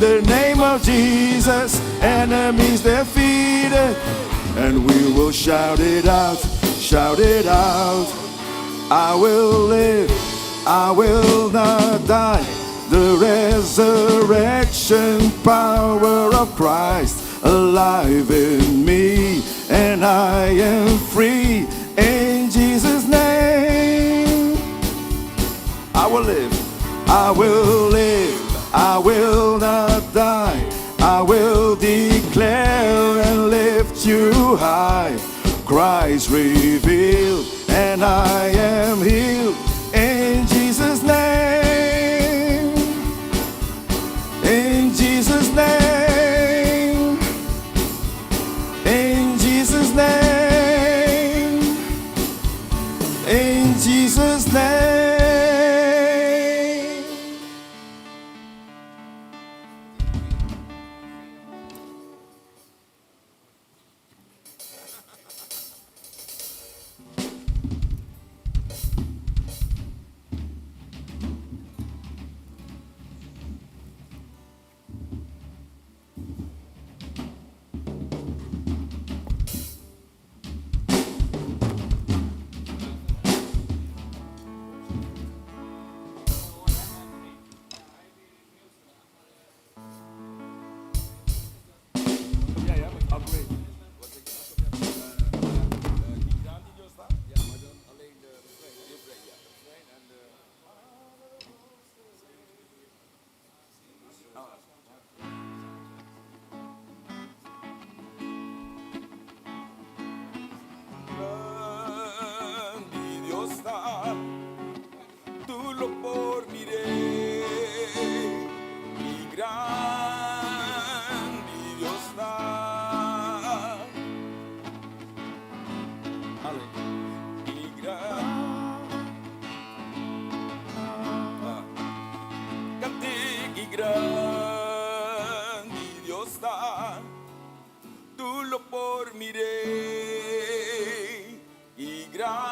the name of Jesus, enemies defeated. And we will shout it out, shout it out. I will live, I will not die. The resurrection power of Christ alive in me, and I am free in Jesus' name. I will live, I will live, I will not die. I will declare and lift you high. Christ revealed, and I am healed in Jesus' name. In Jesus' name. In Jesus' name. In Jesus' name. Ja, ja, upgrade. Wat ik die grandi Dios ta? Ja, maar dan alleen de refrein. De refrein, ja. Refrein en de... Ah. Grandi Dios ta, tur lo por mir'é. Ki grandi Dios ta. Ale. Ki grandi. Kant'é ki grandi Dios ta, tur lo por mir'é. Ki grandi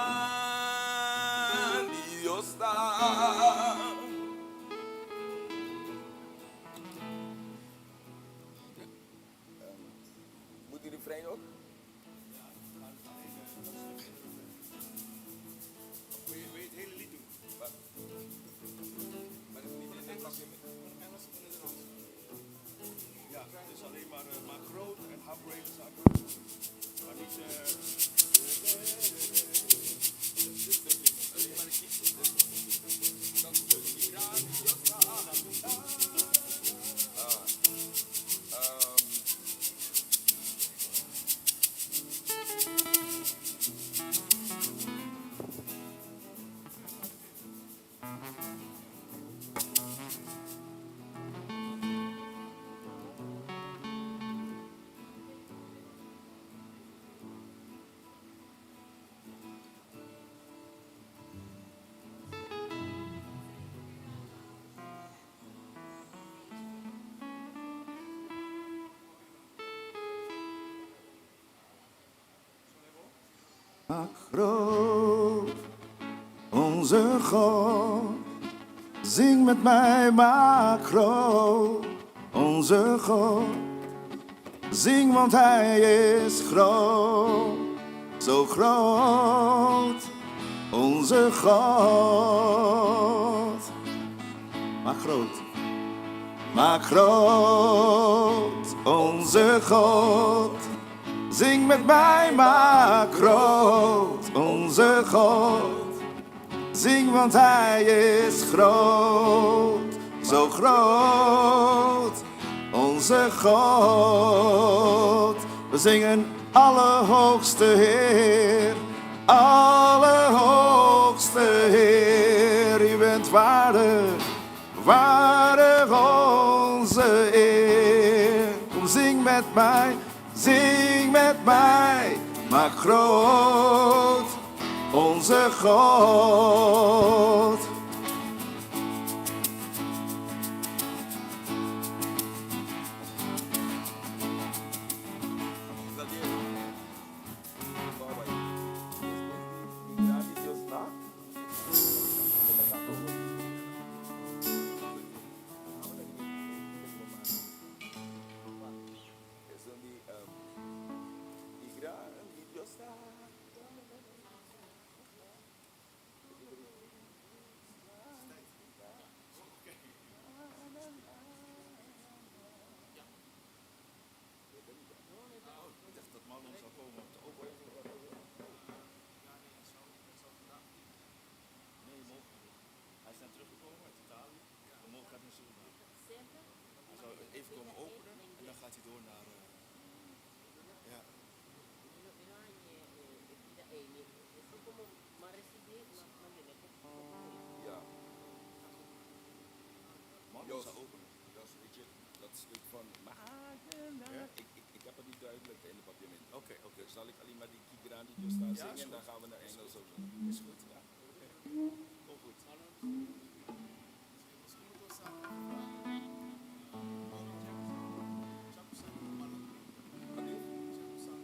Dios ta. Moet die refrein ook? Wil je het hele lied doen? Maar dat is niet in het Nederlands. Engels of Nederlands? Ja, het is alleen maar, maar groot en how great is our God. Maar niet. Dit stukje. Alleen maar de kies. Dat stukje. Ki grandi Dios ta. Ah. Maak groot, onze God. Zing met mij, maak groot, onze God. Zing, want Hij is groot, zo groot, onze God. Maak groot, maak groot, onze God. Zing met mij, maak groot, onze God. Zing, want Hij is groot, zo groot, onze God. We zingen Allerhoogste Heer, Allerhoogste Heer. U bent waardig, waardig onze eer. Kom, zing met mij, zing met mij, maak groot onze God. Is dat die? Wacht, wacht. Is die grandi Dios ta? hij door naar. Ja. Ja. Marlon Jos, zou openen. Jos, weet je, dat stuk van... Ja? Ik heb het niet duidelijk in de papiamento. Oké. Dus zal ik alleen maar die Ki Grandi Dios staan Ja, zingen is en dan goed. gaan we naar Is Engels goed. of zo. Is goed. Ja. Kom goed. Misschien moeten we samen vragen. Jackson, Marlon. Wat is? Jackson.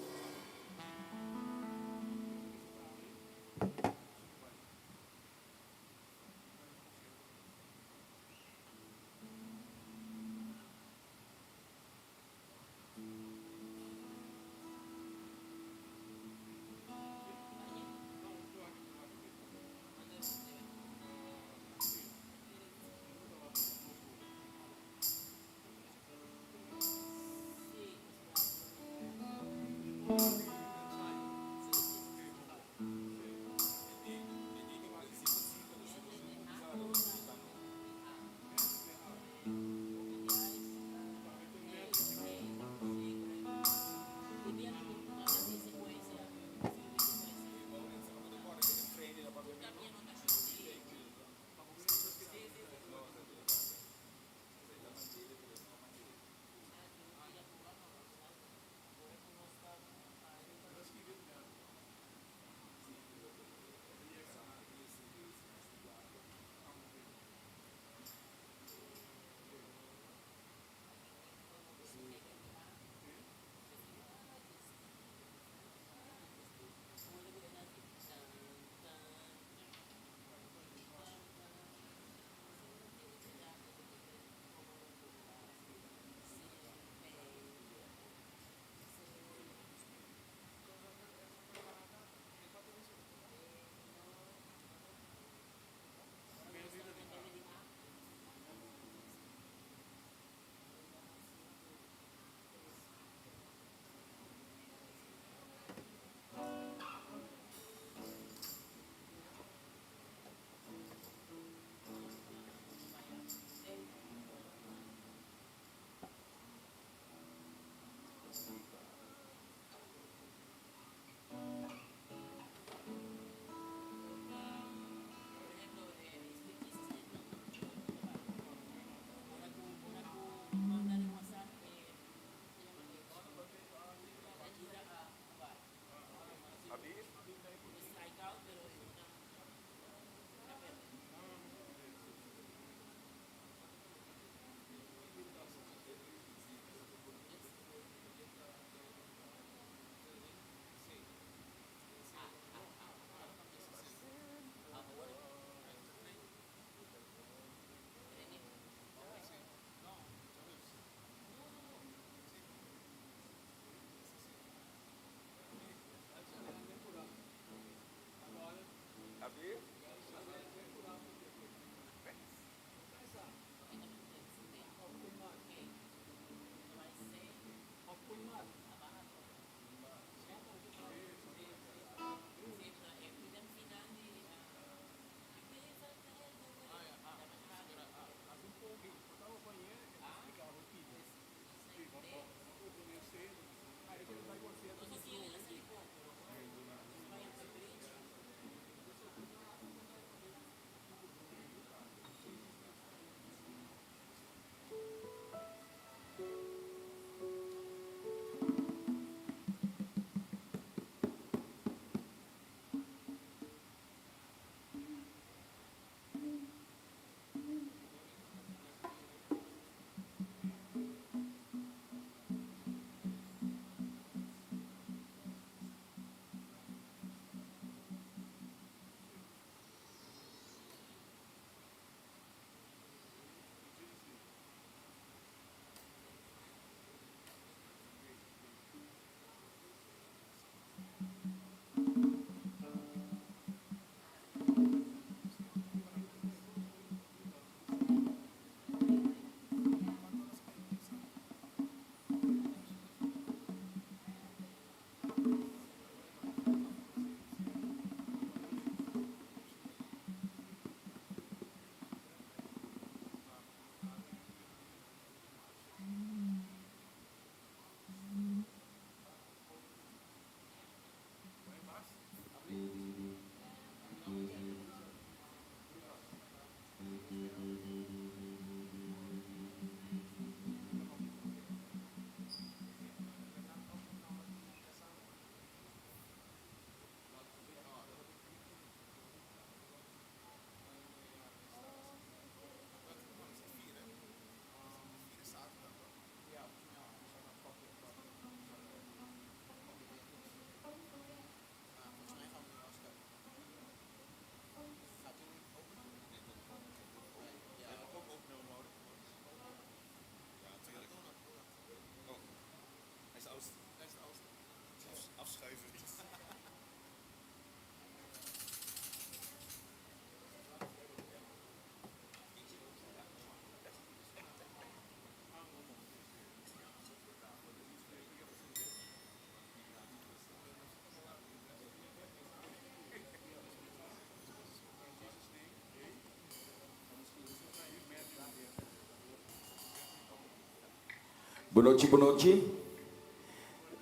Bonochi, bonochi.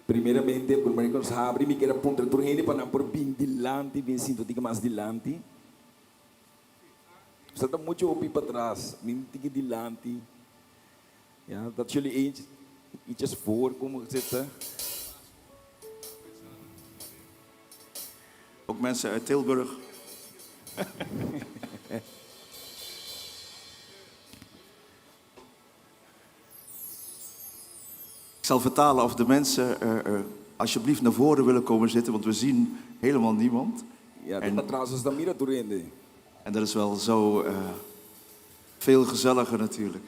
Primeramente, promé ku nos habri, mi kier a puntra tur hende pa nan por bin dilanti, bin sinta un tiki mas dilanti. Sa ta muchu hopi patras, bin un tiki dilanti. Ya, dat jullie eens ietsjes voor komen zitten. Ook mensen uit Tilburg. Ik zal vertalen of de mensen eh, eh, alsjeblieft naar voren willen komen zitten, want we zien helemaal niemand. Ja, te patras nos ta mira tur hende. En dat is wel zo eh, veel gezelliger natuurlijk.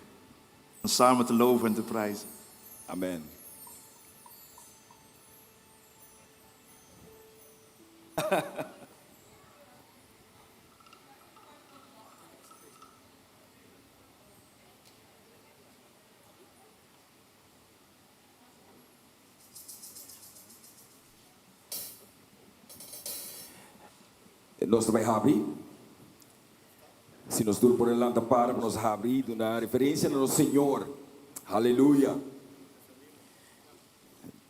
Om samen te loven en te prijzen. Amen. Nos ta bai habri. Si nos tur por e lanta para pa nos habri duna referencia na nos Señor. Haleluya.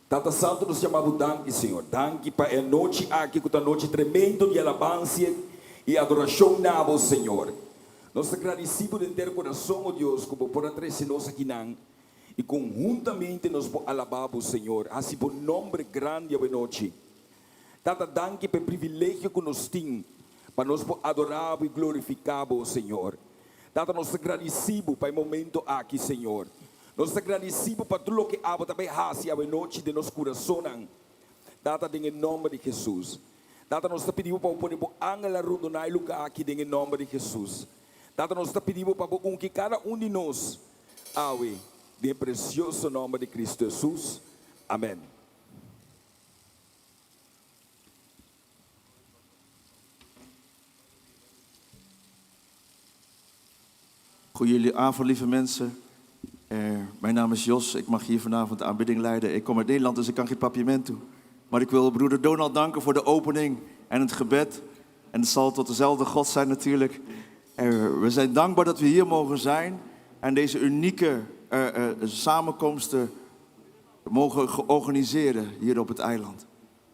Tata Santo nos yama bo danki Señor. Danki pa e anochi aki cu ta anochi tremendo di alabancia y adoracion na bo Señor. Nos ta gradici bo den ter corazon o Dios cu bo por a trece nos akinan y conhuntamente nos por alaba bo Señor. Haci bo nomber grandi awe nochi. Tata danki pa e privilegio cu nos tin pa nos por adora bo y glorifica bo Señor. Tata nos ta gradici bo pa e momento aki Señor. Nos ta gradici bo pa tur loke abo ta bay haci awe nochi den nos curasonnan. Tata den e nomber di Jesus. Tata nos ta pidi bo pa bo pone bo angelnan rondona e lugar aki den e nomber di Jesus. Tata nos ta pidi bo pa bo ungi cada un di nos awe den e precioso nomber di Cristo Jesus. Amen. Goedenavond, lieve mensen. Eh, mijn naam is Jos, ik mag hier vanavond de aanbidding leiden. Ik kom uit Nederland, dus ik kan geen papiamento. Maar ik wil broeder Donald danken voor de opening en het gebed. En het zal tot dezelfde God zijn natuurlijk. Eh, we zijn dankbaar dat we hier mogen zijn en deze unieke eh, samenkomsten mogen organiseren hier op het eiland.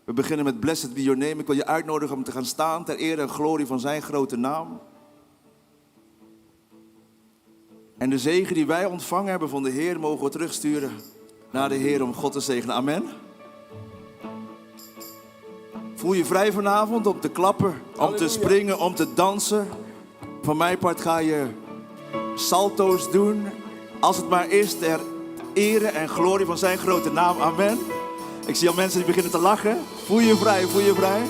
We beginnen met Blessed Be Your Name. Ik wil je uitnodigen om te gaan staan ter ere en glorie van zijn grote naam. En de zegen die wij ontvangen hebben van de Heer mogen we terugsturen naar de Heer om God te zegenen. Amen. Voel je vrij vanavond om te klappen, om te springen, om te dansen. Van mijn part ga je salto's doen. Als het maar is ter ere en glorie van zijn grote naam. Amen. Ik zie al mensen die beginnen te lachen. Voel je vrij, voel je vrij.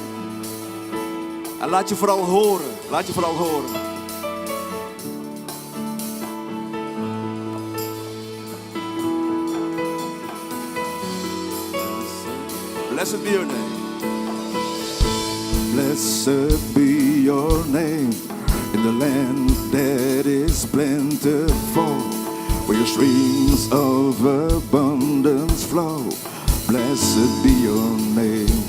En laat je vooral horen. Laat je vooral horen. Blessed be your name. Blessed be your name in the land that is plentiful, where your streams of abundance flow. Blessed be your name.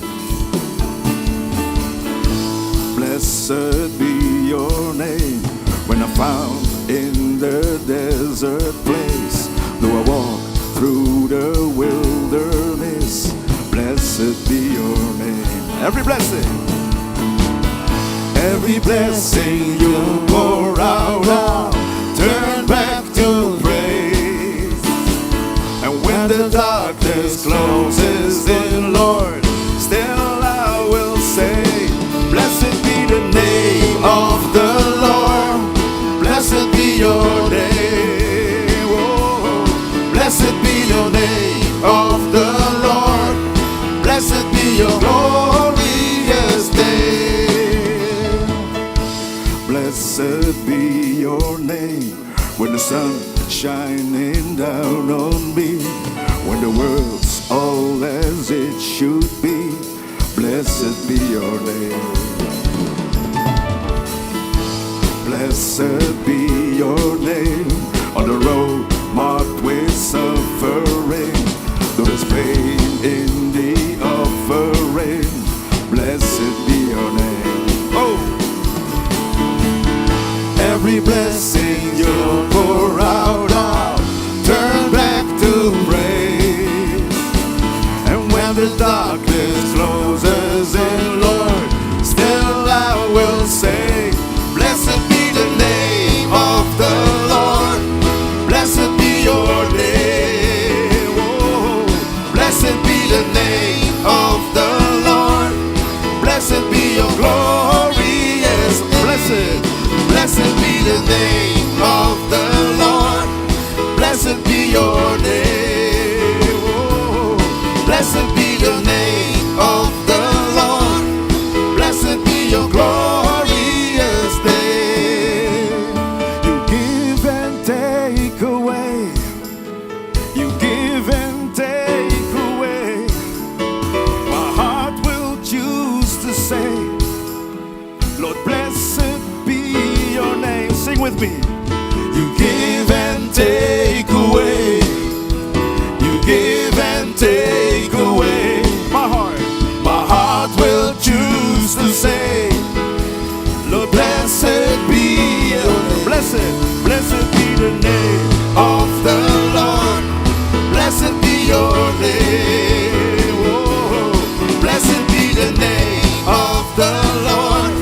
Blessed be your name when I'm found in the desert place. Though I walk through the wilderness, blessed be your name. Every blessing. Every blessing you pour out, I'll turn back to praise. And when the darkness closes in, Lord, still I will say, Blessed be the name of the Lord. Blessed be your name. Oh, blessed be the name of the Lord. Blessed be your glorious name. Blessed be your name when the sun shining down on me, when the world's all as it should be. Blessed be your name. Blessed be your name on the road marked with suffering. Though there's pain in the offering, blessed be your name. Oh! Every blessing you pour out, I'll turn back to praise. the darkness closes in, Lord, still I will say, Blessed be the name of the Lord. Blessed be your name. Oh, blessed be the name of the Lord. Blessed be your glorious. Blessed, blessed be the name of the Lord. Blessed be your name. Oh, blessed be the name of the Lord. Blessed be your glorious name. You give and take away. You give and take away. My heart will choose to say, Lord, blessed be your name. Sing with me. You give and take away. You give and take away. My heart will choose to say, Lord, blessed be your name. Blessed, blessed be the name of the Lord. Blessed be your name. Oh, blessed be the name of the Lord.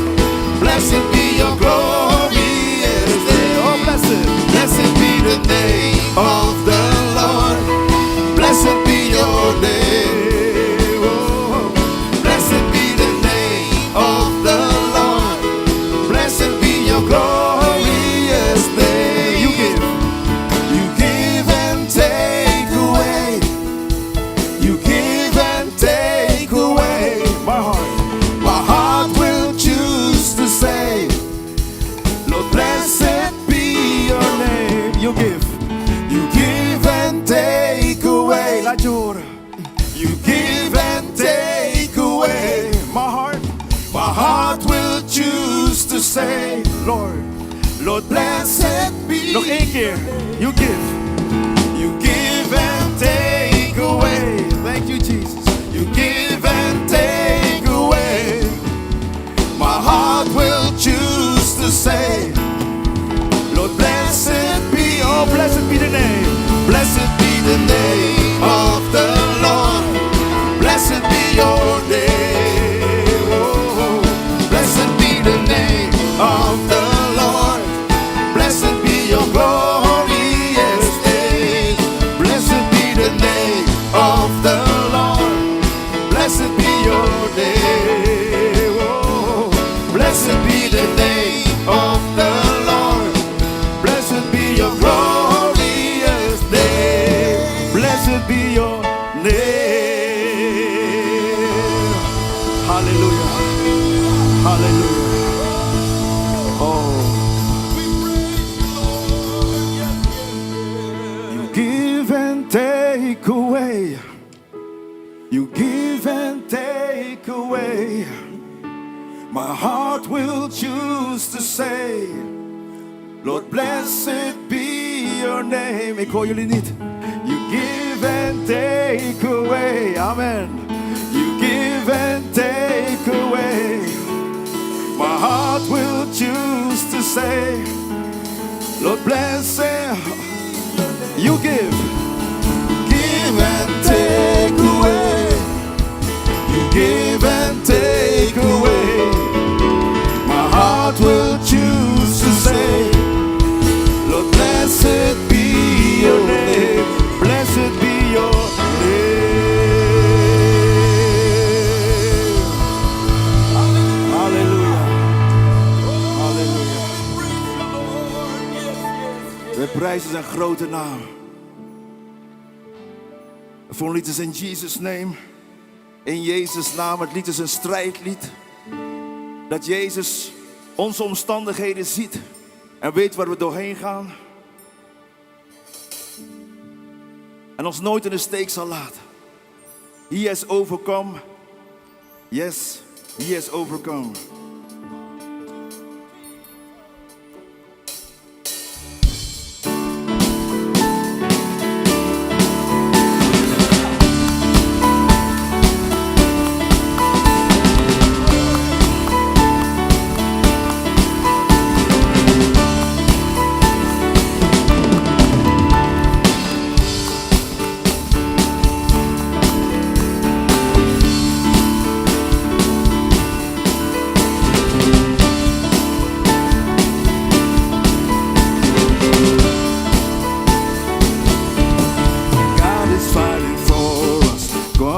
Blessed be your glorious name. Oh, blessed, blessed be the name of the Lord. Blessed be your name. Oh, blessed be the name of the Lord. Blessed be your glorious name. You give and take away. You give and take away. My heart will choose to say, Lord, blessed be your name. You give and take away. Laat je horen. You give and take away. My heart will choose to say, Lord, Lord, blessed be. Nog één keer. You give and take away. Thank you, Jesus. You give and take away. My heart will choose to say, Lord, blessed be, oh, blessed be the name. Blessed be the name of the Lord. Blessed be your name. Oh, blessed be the name of the Lord. Blessed be your glorious name. Blessed be the name of the Lord. Blessed be your name. Oh, blessed be the name of the Lord. Blessed be your glorious name. Blessed be your name. Hallelujah. Hallelujah. Oh. You give and take away. You give and take away. My heart will choose to say, Lord, blessed be your name. Ik hoor jullie niet. You give and take away. Amen. You give and take away. My heart will choose to say, Lord, bless it. You give, give and take away. You give and take away. My heart will choose to say, Lord, blessed be your name. Blessed be your name. Halleluja. Halleluja. We prijzen zijn grote naam. Het volgende lied is in Jesus' name. In Jezus' naam. Het lied is een strijdlied. Dat Jezus onze omstandigheden ziet en weet waar we doorheen gaan. En ons nooit in de steek zal laten. He has overcome. Yes, he has overcome.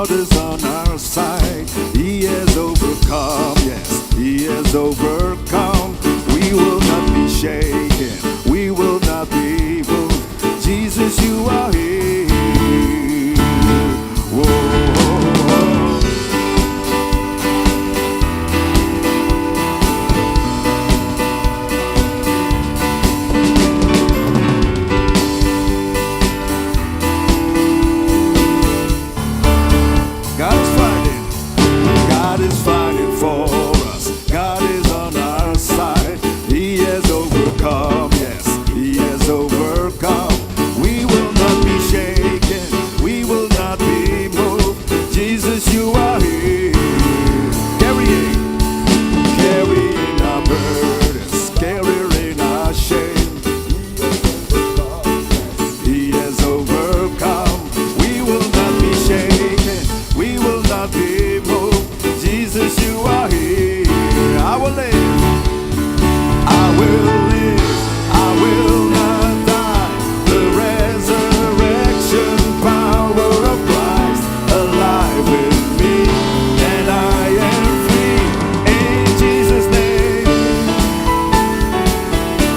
God is on our side. He has overcome, yes, He has overcome. We will not be shaken, we will not be moved. Jesus, you are here. Whoa. God is fighting. God is fighting for us. God is on our side. He has overcome. Yes, He has overcome. We will not be shaken. We will not be moved. Jesus, you are here. Carrying, carrying our burdens, carrying our shame. He has overcome. We will not be shaken. We will not be moved. Jesus, you are here. I will live. I will live. I will not die. The resurrection power of Christ alive in me. And I am free in Jesus' name.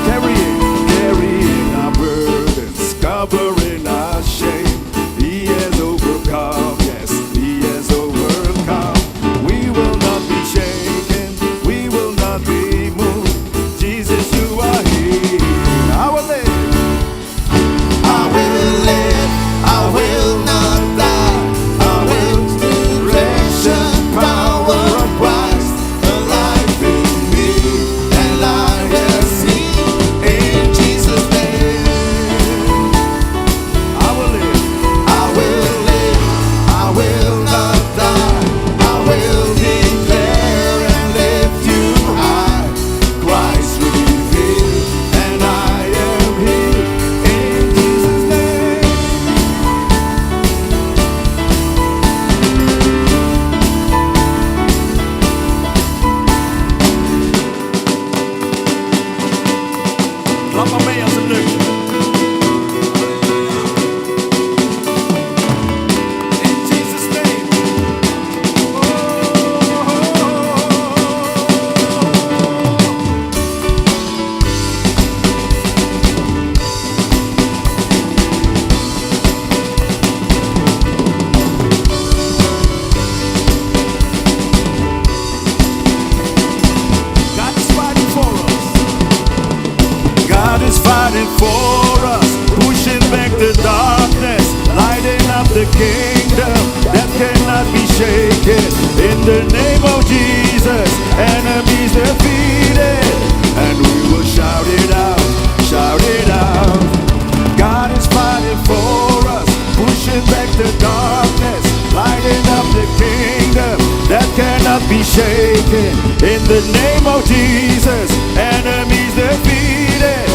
Carrying, carrying our burdens, covering our shame. He has overcome, yes, He has overcome. We will not be shaken, we will not be moved. Jesus, you are here. I will live. I will live, I will not die. I will resurrection power of Christ alive in me, and I will see in Jesus' name. I will live, I will live, I will not die. I will declare and lift you high. Christ revealed, and I am healed in Jesus' name. Klap maar mee als het lukt. In Jesus' name. Oh. God is fighting for us. God is fighting for us, pushing back the darkness, lighting up the kingdom that cannot be shaken. In the name of Jesus, enemies defeated, and we will shout it out, shout it out. God is fighting for us, pushing back the darkness, lighting up the kingdom that cannot be shaken. In the name of Jesus, enemies defeated,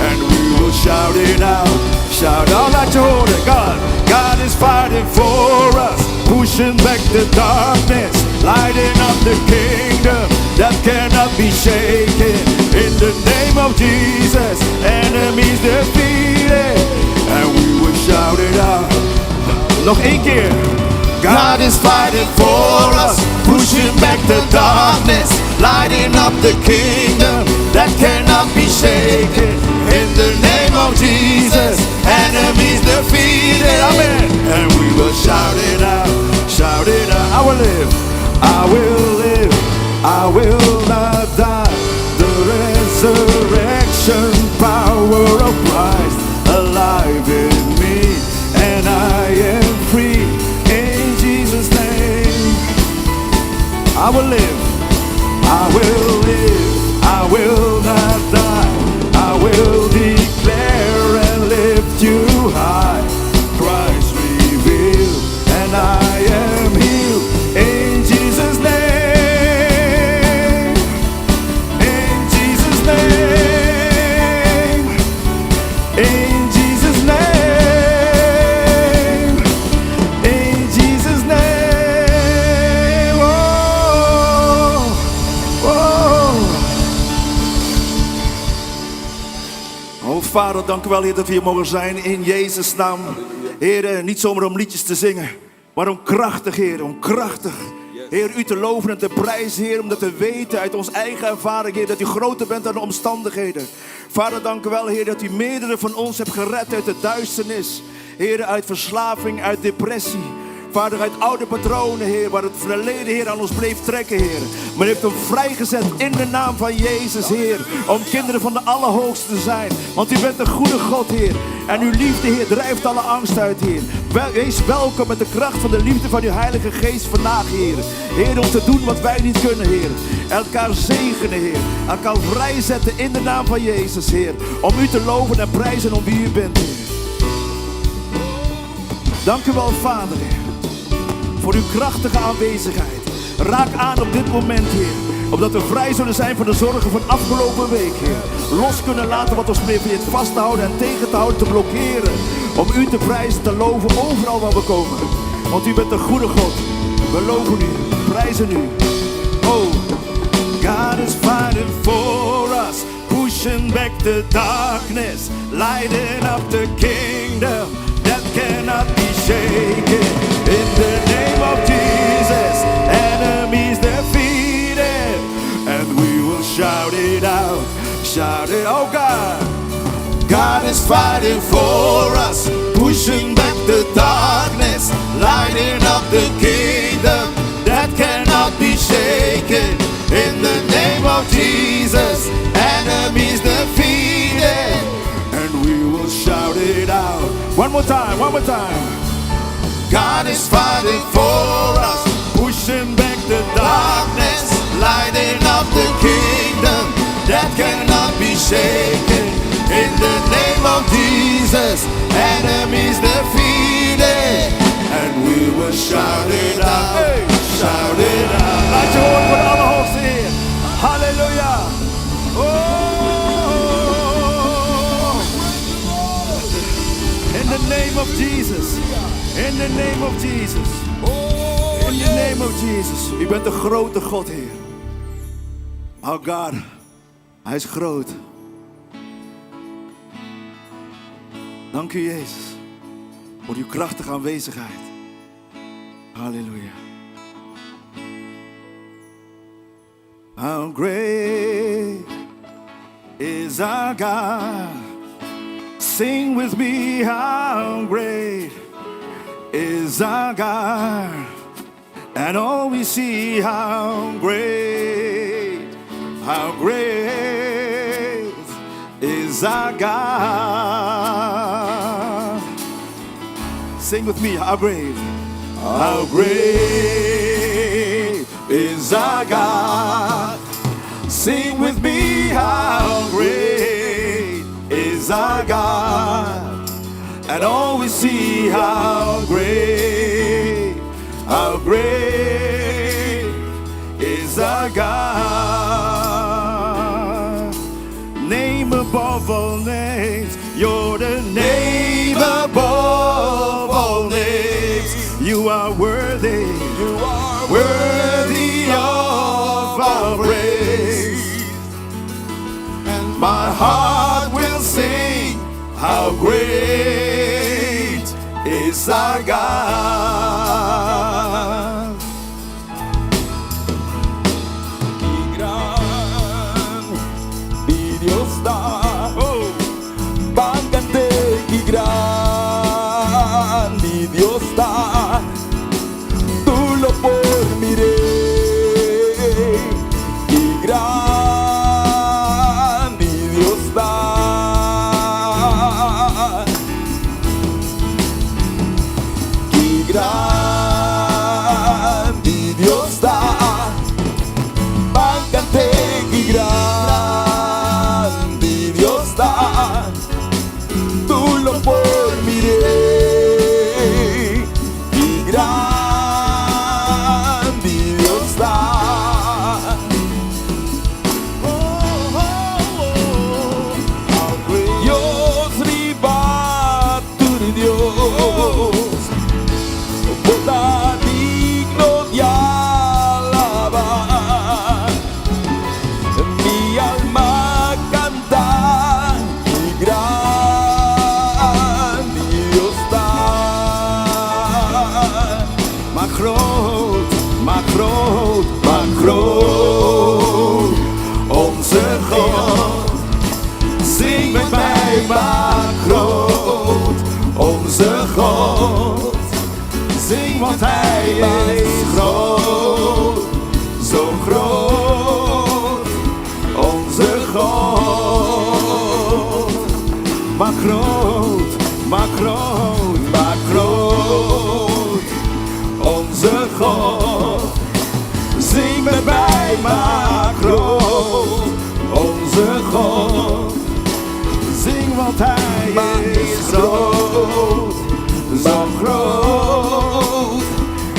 and we will shout it out, shout out like je horen. God, God is fighting for us, pushing back the darkness, lighting up the kingdom that cannot be shaken. In the name of Jesus, enemies defeated, and we will shout it out. Nog één keer. God is fighting for us, pushing back the darkness, lighting up the kingdom that cannot be shaken. In the name of Jesus, enemies defeated. Amen. And we will shout it out, shout it out. I will live, I will live, I will not die. The resurrection power of Christ alive in me, and I am free in Jesus' name. I will live, I will live, I will not die. I will declare and lift you high. Christ revealed, and I am healed in Jesus' name. In Jesus' name. In Jesus' name. In Jesus' name. Oh. Oh Vader, dank u wel, Heer, dat we hier mogen zijn in Jezus' naam. Heer, niet zomaar om liedjes te zingen. Maar om krachtig, Heer, om krachtig, Heer, u te loven en te prijzen, Heer, omdat we weten uit onze eigen ervaring, Heer, dat u groter bent dan de omstandigheden. Vader, dank u wel, Heer, dat u meerdere van ons hebt gered uit de duisternis. Heer, uit verslaving, uit depressie. Vader, uit oude patronen, Heer, waar het verleden, Heer, aan ons bleef trekken, Heer. Maar u heeft hem vrijgezet in de naam van Jezus, Heer. Om kinderen van de Allerhoogste te zijn. Want u bent een goede God, Heer. En uw liefde, Heer, drijft alle angst uit, Heer. Wees welkom met de kracht van de liefde van uw Heilige Geest vandaag, Heer. Heer, om te doen wat wij niet kunnen, Heer. Elkaar zegenen, Heer. Elkaar vrijzetten in de naam van Jezus, Heer. Om u te loven en prijzen om wie u bent, Heer. Dank u wel, Vader, Heer, voor uw krachtige aanwezigheid. Raak aan op dit moment, Heer. Opdat we vrij zullen zijn van de zorgen van afgelopen week, Heer. Los kunnen laten wat ons probeert vast te houden en tegen te houden, te blokkeren. Om u te prijzen, te loven overal waar we komen. Want u bent een goede God. We loven u, prijzen u. Oh, God is fighting for us, pushing back the darkness, lighting up the kingdom that cannot be shaken. In the name of Jesus, enemies defeated, and we will shout it out, shout it, oh God. God is fighting for us, pushing back the darkness, lighting up the kingdom that cannot be shaken. In the name of Jesus, enemies defeated, and we will shout it out. One more time, one more time. God is fighting for us, pushing back the darkness, lighting up the kingdom that cannot be shaken. In the name of Jesus, enemies defeated, and we will shout it out, shout it out. Laat je horen voor de Allerhoogste Heer. Halleluja. Oh. In the name of Jesus. In the name of Jesus. In the name of Jesus. U bent de grote God, Heer. Oh God, Hij is groot. Dank u, Jezus, voor uw krachtige aanwezigheid. Halleluja. How great is our God? Sing with me, how great is our God? And all we see, how great is our God. Sing with me, how great is our God. Sing with me, how great is our God. And all we see, how great is our God. Name above all names, you're the name above all names. You are worthy, You are worthy of our praise. And My heart will sing, how great is our God. Ki grandi Dios ta. Oh, Ban kant'é, ki grandi Dios ta. Tur lo por mir'é. Ki grandi Dios ta. Ki grandi Maak groot, maak groot, onze God. Zing met mij, maak groot, onze God. Zing, want Hij is groot, zo groot, onze God. Maak groot, maak groot, maak groot, onze God. Zing met mij, maak groot, onze God. Zing, want Hij is groot, zo groot,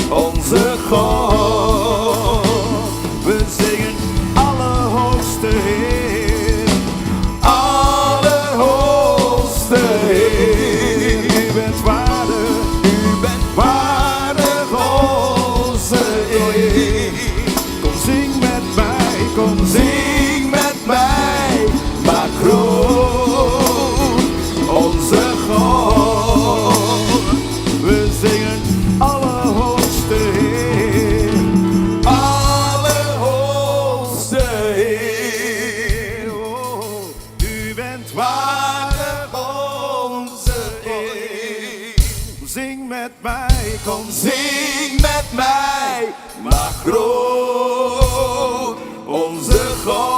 onze God. We zingen Allerhoogste Heer, Allerhoogste Heer. U bent waardig, u bent waardig onze eer. Kom zing met mij, kom zing met mij, maak groot onze God. We zingen Allerhoogste Heer, Allerhoogste Heer. Oh, u bent waardig onze eer. Zing met mij, kom zing met mij, maak groot onze God.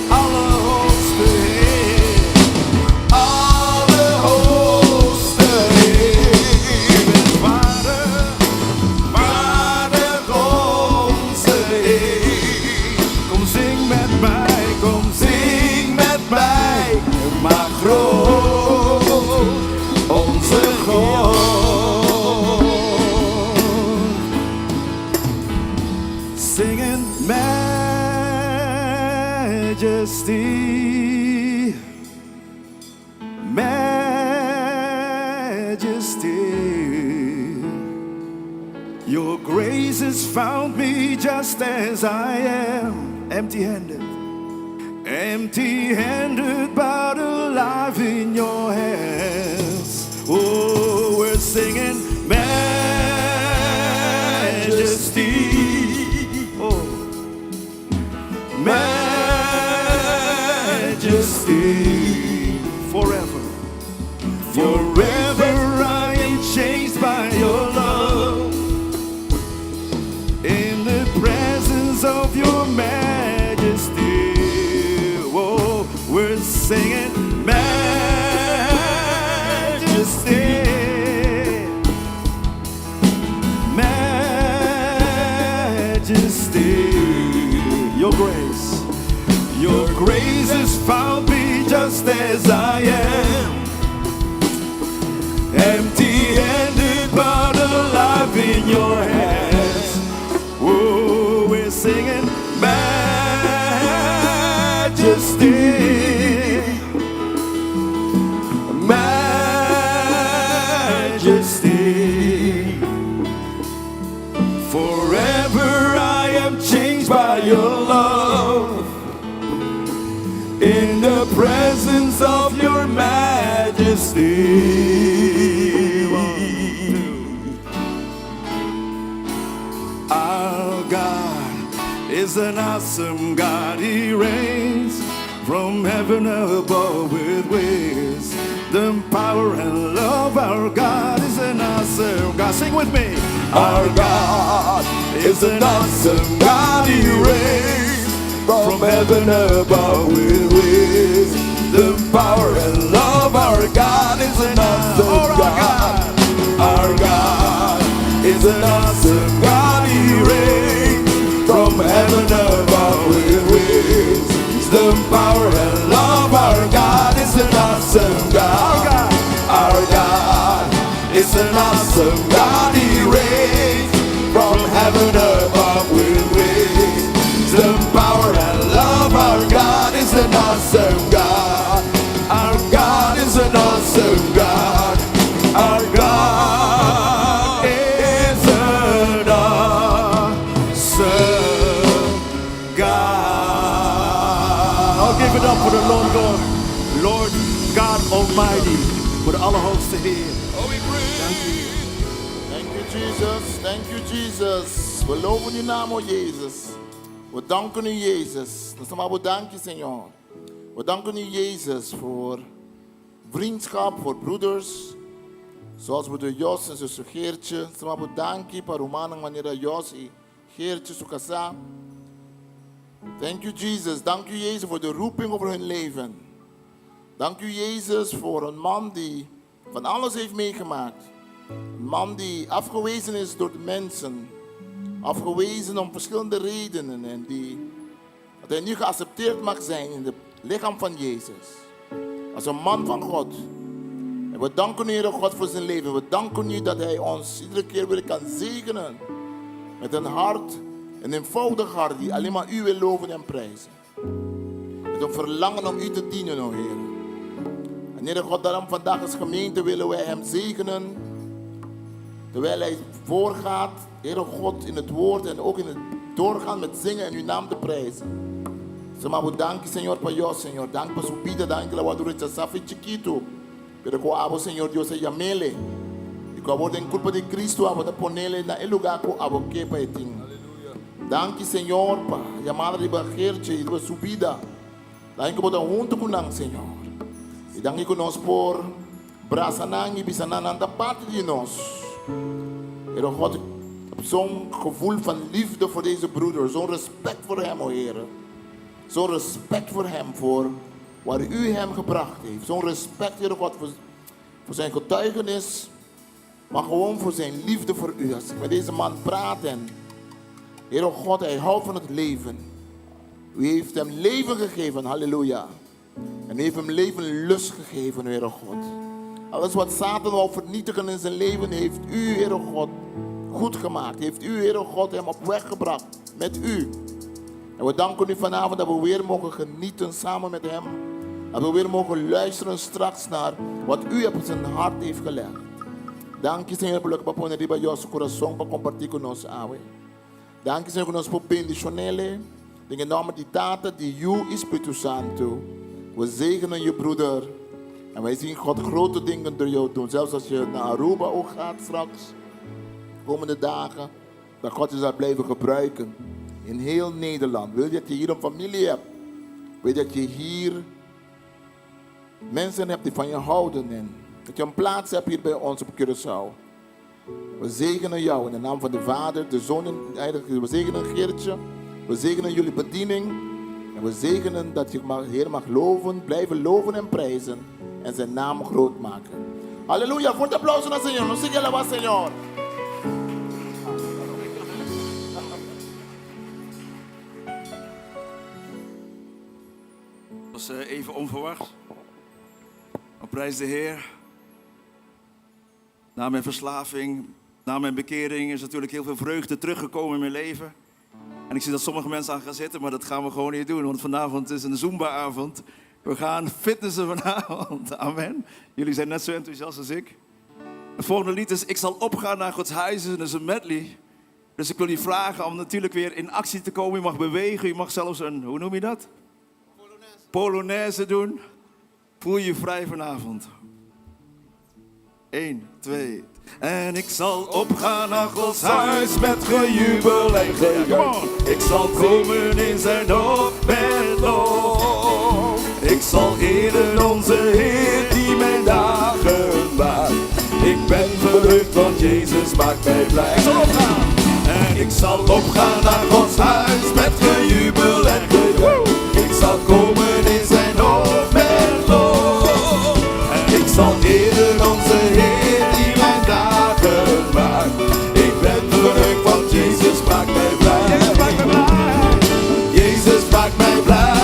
Allerhoogste Heer, Allerhoogste Heer. U bent waardig, waardig onze eer. Kom zing met mij, kom zing met mij, maak groot onze God. Singing majesty, majesty. Your grace has found me just as I am, empty handed. Empty handed, but alive in your hands. Oh, we're singing majesty. Oh, majesty. Forever. Forever I am changed by your love. In the presence of your majesty. Oh, we're singing majesty. Majesty. Your grace has found me just as I am. Empty handed but alive in your hands. Oh, we're singing majesty. Majesty. Forever I am changed by your love. In the presence of your majesty. One, two. Our God is an awesome God. He reigns from heaven above with wisdom, power, and love. Our God is an awesome God. Sing with me. Our God is an awesome God. He reigns from heaven above with wisdom, power, and love. Our God is an awesome God. Our God is an awesome God. He reigns from heaven above with wisdom, power, and love. Our God is an awesome God. Our God is an awesome God. He reigns from heaven above with wisdom, power, and love. Our God is an awesome God. Our God is an awesome God. Our God is an awesome God. I'll give it up for the Lord God, Lord God Almighty, voor de Allerhoogste Heer. Oh, we breathe. Thank you, Jesus. Thank you, Jesus. We loven uw naam, o Jezus. We danken u, Jezus. Nos ta dank Señor. We danken u, Jezus, voor vriendschap, voor broeders. Zoals broeder Jos en zuster Geertje. Nos dank u pa rumannan manera Jos i Geertje su kasá. Thank you, Jesus. Dank u, Jezus, voor de roeping over hun leven. Dank u, Jezus, voor een man die van alles heeft meegemaakt. Een man die afgewezen is door de mensen. Afgewezen om verschillende redenen. En die, dat hij nu geaccepteerd mag zijn in het lichaam van Jezus. Als een man van God. En we danken u, Heere God, voor zijn leven. We danken u dat hij ons iedere keer weer kan zegenen. Met een hart, een eenvoudig hart die alleen maar u wil loven en prijzen. Met een verlangen om u te dienen, o Heer. En Heere God, daarom vandaag als gemeente willen wij hem zegenen. Terwijl hij voorgaat, Heere God, in het woord en ook in het doorgaan met zingen en uw naam te prijzen. Nos ta danki, Señor, pa Dios, Señor. Danki pa su bida, danki el a wòrdu rechasá for di chikitu. Pero ku abo, Señor Dios, a yam'é. I ku abo den kurpa di Kristu, abo ta pon'é na e lugá ku abo ke pa e tin. Danki, Señor, pa yamada di Geertje i su bida. Danki ku bo ta huntu ku nan, Señor. I danki ku nos por brasa nan i bisa nan nan ta parti di nos. Heer God, zo'n gevoel van liefde voor deze broeder, zo'n respect voor hem, o Heer. Zo'n respect voor hem, voor waar u hem gebracht heeft. Zo'n respect, Heer God, voor zijn getuigenis, maar gewoon voor zijn liefde voor u. Als ik met deze man praat en, Heer God, hij houdt van het leven. U heeft hem leven gegeven, halleluja. En u heeft hem leven lust gegeven, Heere God. Alles wat Satan wou vernietigen in zijn leven, heeft u, Heere God, goed gemaakt. Heeft u, Heere God, hem op weg gebracht met u. En we danken u vanavond dat we weer mogen genieten samen met hem. Dat we weer mogen luisteren straks naar wat u op zijn hart heeft gelegd. Danki, Señor, pa loke bo a pone riba su kurason pa kompartí ku nos, awe. Danki, Señor, ku nos por bendishon'é. Den nòmber di Tata, di Yu i Spiritu Santu. We zegenen je broeder. En wij zien God grote dingen door jou doen. Zelfs als je naar Aruba ook gaat straks. Komende dagen. Dat God je zal blijven gebruiken. In heel Nederland. Wil je dat je hier een familie hebt? Wil je dat je hier mensen hebt die van je houden? En dat je een plaats hebt hier bij ons op Curaçao. We zegenen jou in de naam van de Vader, de Zoon en de Heilige Geest. We zegenen Geertje. We zegenen jullie bediening. En we zegenen dat je de Heer mag loven, blijven loven en prijzen. En zijn naam groot maken. Halleluja. Fuerte aplauso na Señor. Nos sigui alabá Señor. Het was even onverwacht. Maar prijs de Heer. Na mijn verslaving, na mijn bekering is natuurlijk heel veel vreugde teruggekomen in mijn leven. En ik zie dat sommige mensen aan gaan zitten, maar dat gaan we gewoon niet doen. Want vanavond is een Zumba-avond. We gaan fitnessen vanavond. Amen. Jullie zijn net zo enthousiast als ik. Het volgende lied is Ik zal opgaan naar Gods huis. En dat is een medley. Dus ik wil je vragen om natuurlijk weer in actie te komen. Je mag bewegen, je mag zelfs een, hoe noem je dat? Polonaise. Polonaise doen. Voel je vrij vanavond. 1, 2. En ik zal opgaan naar Gods huis met gejubel en gejuich. Ik zal komen in zijn hof met lof. Ik zal eren onze Heer die mijn dagen maakt. Ik ben verheugd, want Jezus maakt mij blij. Ik zal opgaan. En ik zal opgaan naar Gods huis met gejubel en gejuich. Ik zal komen in zijn hof met lof. En ik zal eren onze Heer die mijn dagen maakt. Ik ben verheugd, want Jezus maakt mij blij. Jezus maakt mij blij. Jezus maakt mij blij.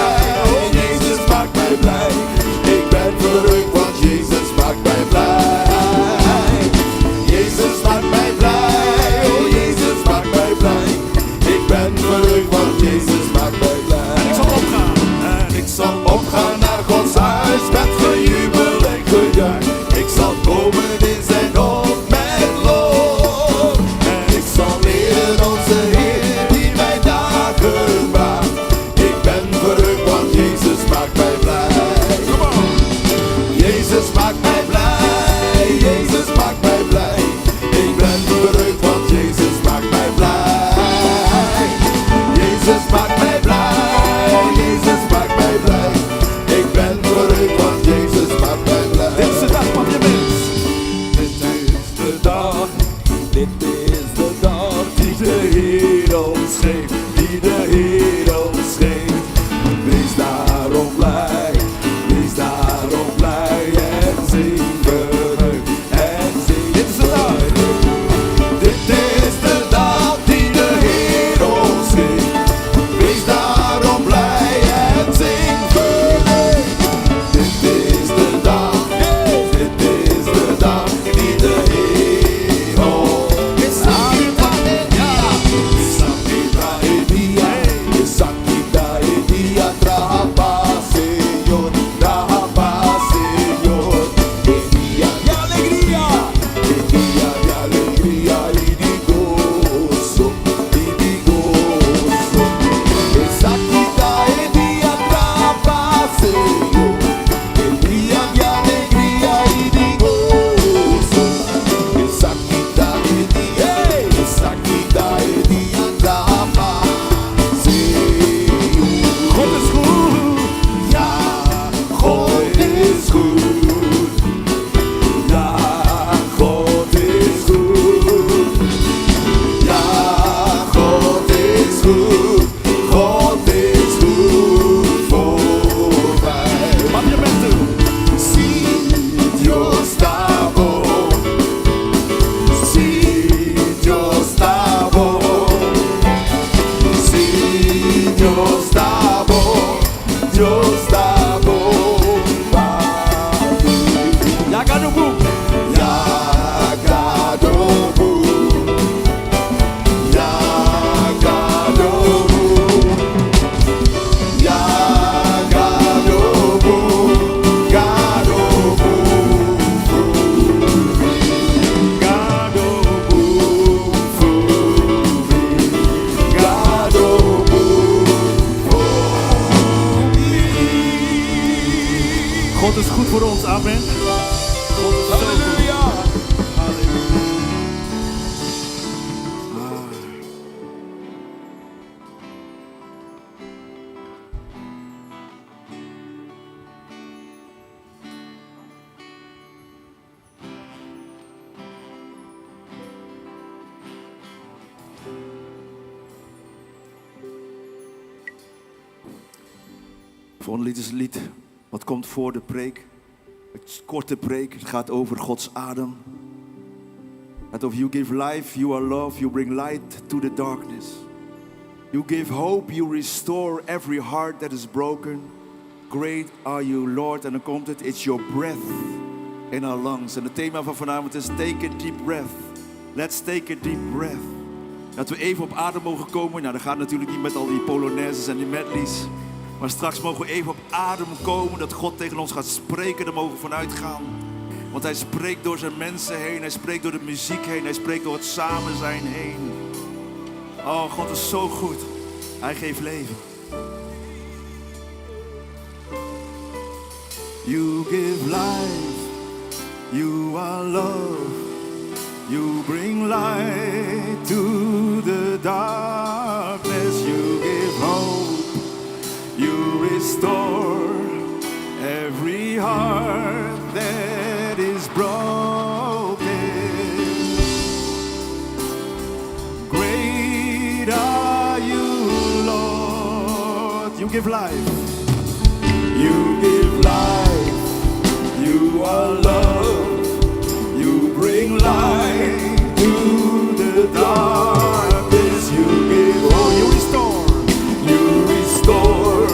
Oh, Jezus maakt mij blij. Ik ben verheugd, want Jezus maakt mij blij. Jezus maakt mij blij. Oh, Jezus maakt mij blij. Ik ben verheugd, want Jezus maakt mij blij. Dit is de dag die de Heer ons geeft, die de Heer ons geeft. Wees daarom blij, wees daarom blij en zing verheugd en zing. Dit is de dag. Dit is de dag die de Heer ons geeft. Wees daarom blij en zing verheugd. Dit is de dag, dit is de dag die de Heer ons Esaki ta e dia, esaki ta e dia, traha pa Señor, traha pa Señor. E dia di alegria, e dia di alegria i di goso, i di goso. Esaki ta e dia, traha pa Señor, e dia di alegria i di goso. Esaki ta e dia, esaki ta e dia, traha pa Señor. God is goed. Ja, God is goed. Ja, God is goed. Ja, God is goed. God is goed voor mij. Papiamento. Si Dios ta bon. Si Dios ta bon. Si Dios ta bon. Dios ta bon pa mi. Yagadubu. Yagadobu. Yagadobu. Yagadobu. Gadobu. Gadobu. Gadobu. God is goed voor ons. Amen. God is zo goed. Halleluja. Halleluja. Ah. Volgende lied is een lied wat komt voor de preek. Het korte preek. Het gaat over Gods adem. Het over you give life, you are love, you bring light to the darkness. You give hope, you restore every heart that is broken. Great are you, Lord. En dan komt het, it's your breath in our lungs. En het thema van vanavond is take a deep breath. Let's take a deep breath. Dat we even op adem mogen komen. Nou, dat gaat natuurlijk niet met al die polonaises en die medleys. Maar straks mogen we even op adem komen. Dat God tegen ons gaat spreken. Daar mogen we vanuit gaan. Want hij spreekt door zijn mensen heen. Hij spreekt door de muziek heen. Hij spreekt door het samen zijn heen. Oh, God is zo goed. Hij geeft leven. You give life. You are love. You bring light to the darkness. You give hope. You restore every heart that is broken. Great are you, Lord. You give life. You give life. You are love. You bring light to the darkness. You give Oh, you restore. You restore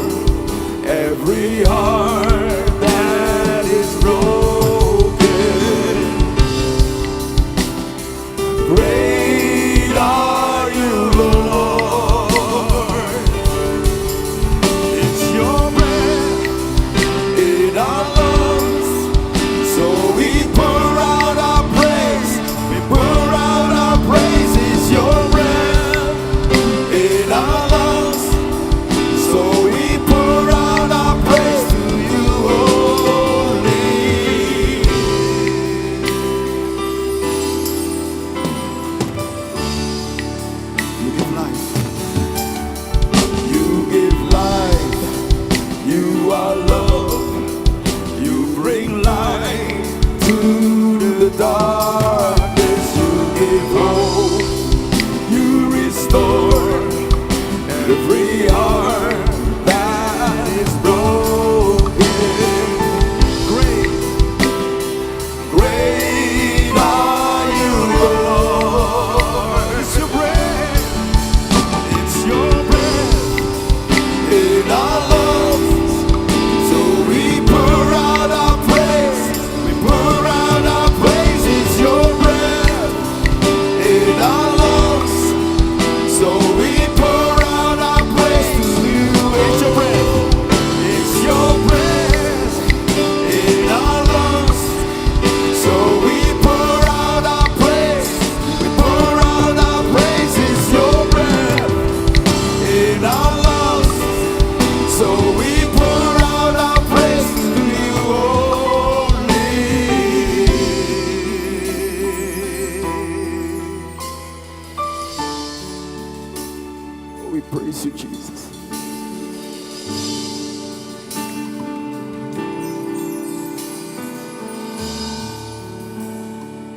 every heart that is broken. Great are you, Lord. It's your breath In our lungs, so we pour out our praise. We pour out our praise. It's your breath in our lungs, so we pour out our praise to you only. You give life. You give life. You are love. You bring light to the darkness. You give hope. Praise you, Jesus.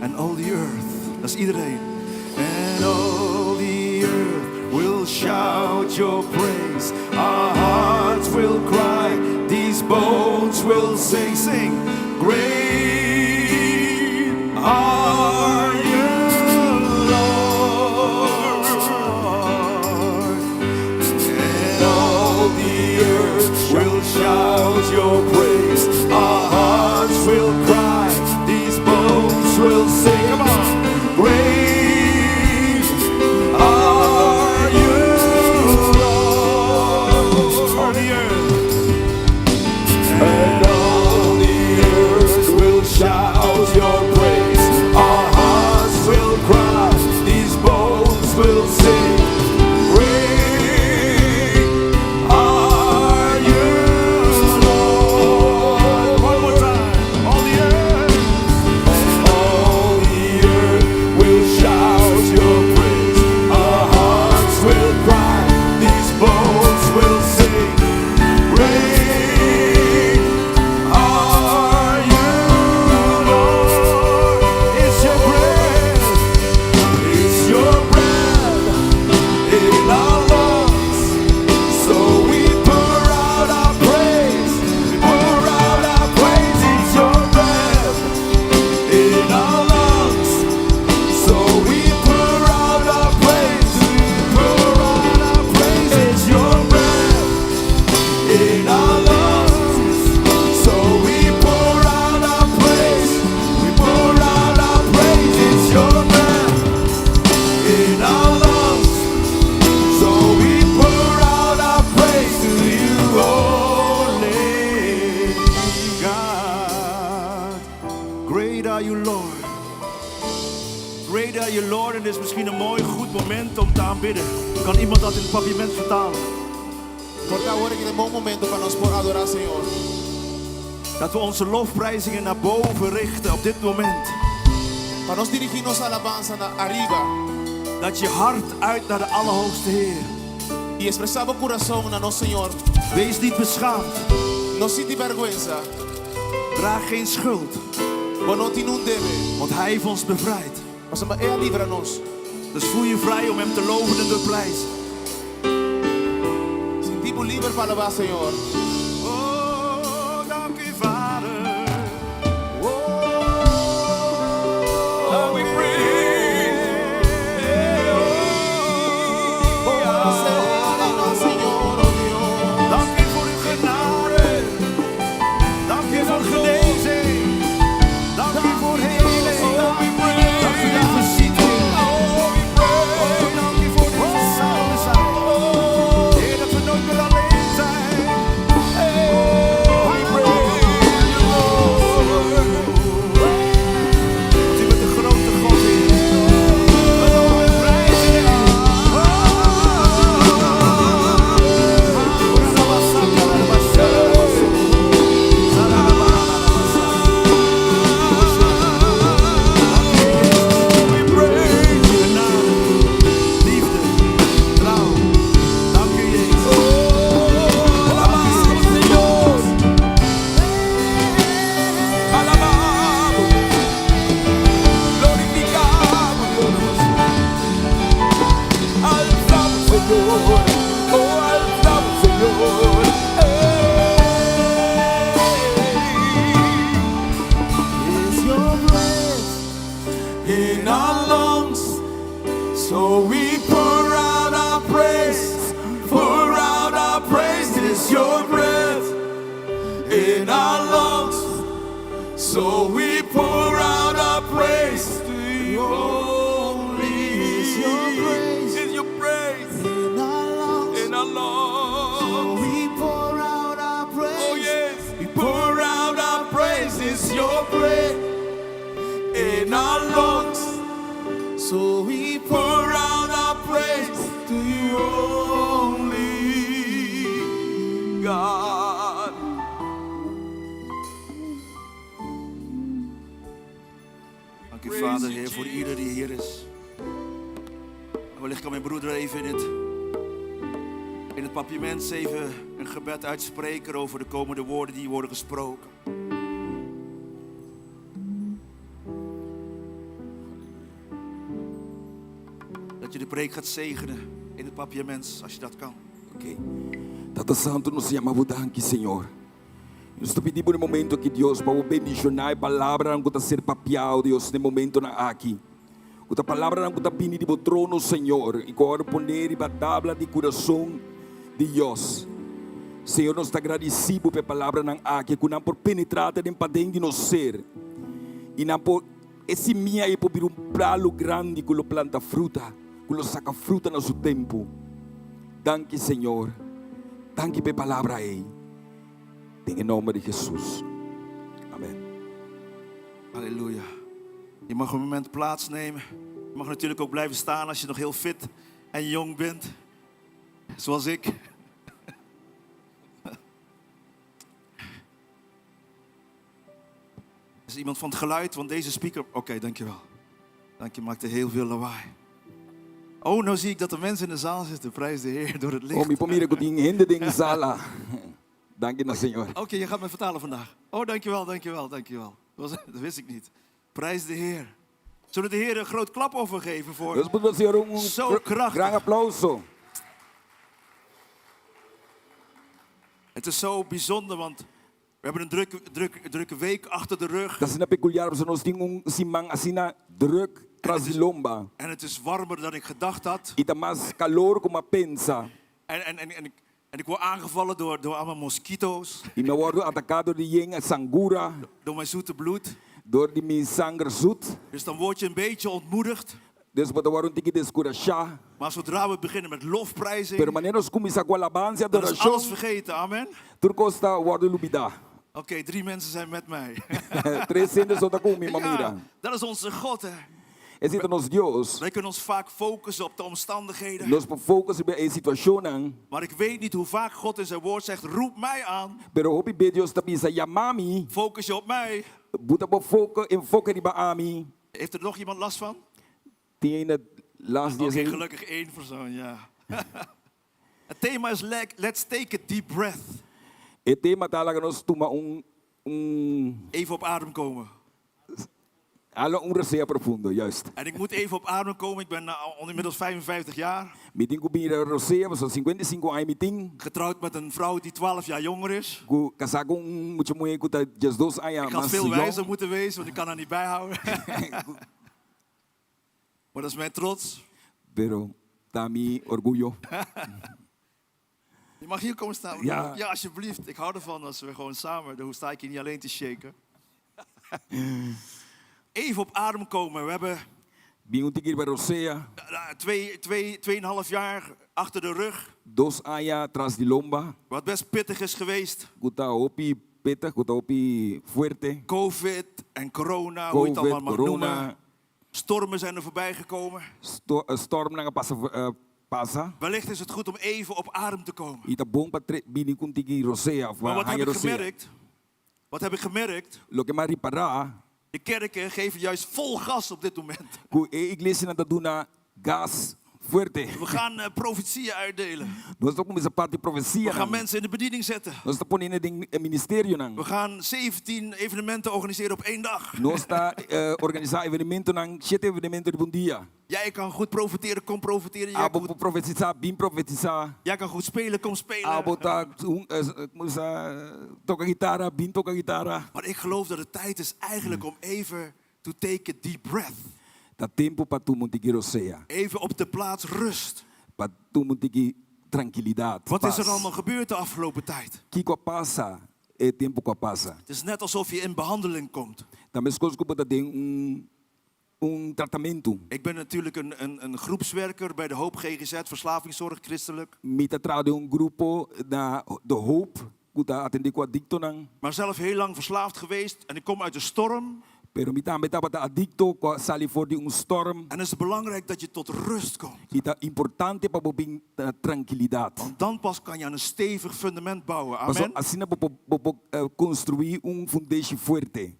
And all the earth, dat is iedereen. And all the earth will shout your praise. Our hearts will cry, these bones will sing, sing. Great are you, Lord. And all the earth will shout your praise. Our hearts will cry, these bones will sing. Come on. Great are you, Lord. All the earth. And all the earth will shout your praise. Our hearts will cry, these bones will sing. Great are you, Lord. One more time. All the earth. All the earth will shout your praise. Our hearts will cry, these bones will sing. Great are you, Lord. It's your breath. It's your breath in our lungs. So we pour out our praise. We pour out our praise. It's your breath in our lungs. So we pour out our praise. We pour out our praise. It's your breath in our lungs. So we pour out our praise. We pour out our praise. It's your breath in our lungs. So we pour out our praise to you only. God. Great are you, Lord. Great are you, Lord. En dit is misschien een mooi, goed moment om te aanbidden. Kan iemand dat in het Papiaments vertalen? Por ta awor aki ta un bon momento pa nos por adorá Señor. Dat we onze lofprijzingen naar boven richten op dit moment. Pa nos dirigí nos alabansa na ariba Dat je hart uit naar de Allerhoogste Heer. i ekspresá bo kurason na nos Señor. Wees niet beschaamd. No sinti bèrgwensa. Draag geen schuld. Bo no tin un debe. Want Hij heeft ons bevrijd. Pasobra El a libra nos. Dus voel je vrij om Hem te loven en te prijzen. Sinti bo liber pa alabá Señor. Oh, dank u Vader. Oh, we praise Señor, oh Dios. Dank u voor uw genade. Dank u voor genezing. Dank u voor heling. Dank u dat we ziet, Heer. Oh, dank u voor dit we samen zijn. Heer, dat we nooit meer alleen zijn. Oh, we praise you, Lord. Want u bent de grote God, Heer. We loven en prijzen u. Genade, liefde, trouw. Dank u, Jezus. Alabamos, Señor. Alabamos. Glorificamos, Dios. Alzamos, Señor. Oh, alzamos, Señor. Hey. It's your breath in our lungs. So we pour out our praise, pour out our praise. It's your breath in our lungs. So we pour out our praise to you only. It's your praise. It's your praise In our lungs. in our lungs. We pour out our praise. Oh yes, we pour out our praise. It's your breath in our lungs. So we pour Pour out our praise to you only, God. Dank u, Vader, Heer, voor ieder die hier is. En wellicht kan mijn broeder even in het In het Papiaments even een gebed uitspreken over de komende woorden die worden gesproken. Dat je de preek gaat zegenen in het Papiaments, als je dat kan. Ok. Tata Santu, nos yama Bo danki, Señor. Nos ta pidi Bo den momento aki, Dios, pa Bo bendishoná e palabranan ku ta ser papiá, Dios, den momentonan aki. Ku ta palabranan ku ta bini di Bo trono, Señor, i ku a wòrdu poné riba tabla di kurason di Dios. Señor, nos ta gradisí Bo pa e palabranan aki, ku nan por penetrá te den paden di nos ser, i nan por, e simia ei por bira un palu grandi ku lo planta fruta, ku lo saka fruta na su tempu. Danki, Señor. Danki pa e palabra ei. Den e nomber di Jesus. Amen. Aleluya. Je mag een moment plaatsnemen. Je mag natuurlijk ook blijven staan als je nog heel fit en jong bent. Zoals ik. Is iemand van het geluid? Want deze speaker... Oké, okay, dankjewel. Dank je, maakte heel veel lawaai. Oh, nou zie ik dat er mensen in de zaal zitten. Prijs de Heer door het licht. Oh, mi por mira ku tin hende den sala. Danki na Señor. Oké, okay, je gaat me vertalen vandaag. Oh, dankjewel, dankjewel, dankjewel. Dat, was, dat wist ik niet. Prijs de Heer. Zullen de Heer een groot klapoffer geven voor Nos por duna Señor un zo krachtig. gran aplauso. Het is zo bijzonder, want we hebben een drukke, druk, drukke week achter de rug. Ta asina peculiar pasobra nos tin un siman asina druk tras di lomba. En het is warmer dan ik gedacht had. I ta mas calor cu mi a pensa. En, en, en, en, ik, en ik word aangevallen door, door allemaal mosquito's. I mi a wordo ataca door di yen sangura. Door mijn zoete bloed. Door di mi sanger zoet. Dus dan word je een beetje ontmoedigd. Dus bo ta wòrdu un tiki deskurashá. Maar zodra we beginnen met lofprijzing. Pero manera nos kuminsá ku alabansa i Dan is adorashon. alles vergeten, amen. Tur kos ta wòrdu lubidá. Oké, drie mensen zijn met mij. Tres hende so ta ku mi, m'a mira. Ja, dat is onze God, hè. Esei ta nos Dios. Wij kunnen ons vaak focussen op de omstandigheden. Nos por focus riba e situashonnan. Maar ik weet niet hoe vaak God in zijn woord zegt, roep mij aan. Pero hopi be Dios ta bisa, yama mi. Focus je op mij. Bo ta por foca, enfoca riba ami. Heeft er nog iemand last van? Tin ainda last di Oké, esei? gelukkig één persoon, ja. Het thema is let's take a deep breath. E tema ta laga nos tuma un un. Even op adem komen. Hala un resea profundo, juist. En ik moet even op adem komen, ik ben al inmiddels 55 jaar. Mi tin ku bira rosea, pasobra 55 aña mi tin. Getrouwd met een vrouw die 12 jaar jonger is. Ku kasá ku un mucha muhé ku ta diesdos aña Ik had mas veel yong. wijzer moeten wezen, want ik kan haar niet bijhouden. Maar dat is mijn trots. Pero ta mi orguyo. Je mag hier komen staan. Ja. Ja, alsjeblieft. Ik hou ervan als we gewoon samen. Dan sta ik hier niet alleen te shaken. Even op adem komen. We hebben Bin un tiki riba rosea. twee, twee, tweeënhalf jaar achter de rug. Dos aña tras di lomba. Wat best pittig is geweest. Ku ta hopi pittig, ku ta hopi fuerte. Covid en corona, hoe je het Covid, allemaal mag corona. noemen. Stormen zijn er voorbij gekomen. Sto stormnan a pasa pasa. Wellicht is het goed om even op adem te komen. I ta bon pa bini ku un tiki rosea of Maar wat heb haña ik rosea. gemerkt? Wat heb ik gemerkt? Loke m'a ripará. De kerken geven juist vol gas op dit moment. Ku e iglesianan ta duna gas fuerte. We gaan eh, profetieën uitdelen. Nos ta kuminsá parti We profesianan. gaan mensen in de bediening zetten. Nos ta pone den e ministerionan. We gaan 17 evenementen organiseren op één dag. Nos ta eh, organisá evenementonan, shete evenemento riba un dia. Jij kan goed profeteren, kom profeteren. Jij Abo kan por goed, profetisá, bin profetisá. jij kan goed spelen, kom spelen. Abo ta un, eh, kuminsá toka gitara, bin toka gitara. Maar ik geloof dat het tijd is eigenlijk om even to take a deep breath. Ta tempu pa tuma un tiki rosea. Even op de plaats rust. Pa tuma un tiki trankilidat, Wat is er pas. allemaal gebeurd de afgelopen tijd? Kiko a pasa e tempu ku a pasa? Het is net alsof je in behandeling komt. Ta meskos ku bo ta den un un tratamentu. Ik ben natuurlijk een, een, een groepswerker bij de Hoop GGZ, verslavingszorg, christelijk. Mi ta traha den un grupo na De Hoop ku ta atendé ku adiktonan. Maar zelf heel lang verslaafd geweest en ik kom uit de storm. Pero mi tambe tabata adikto ku a sali for di un storm. En het is belangrijk dat je tot rust komt. I ta importante pa bo bin na trankilidat. Want dan pas kan je aan een stevig fundament bouwen. Pasobra Amen. asina bo por bo por construí un fundeshi fuerte.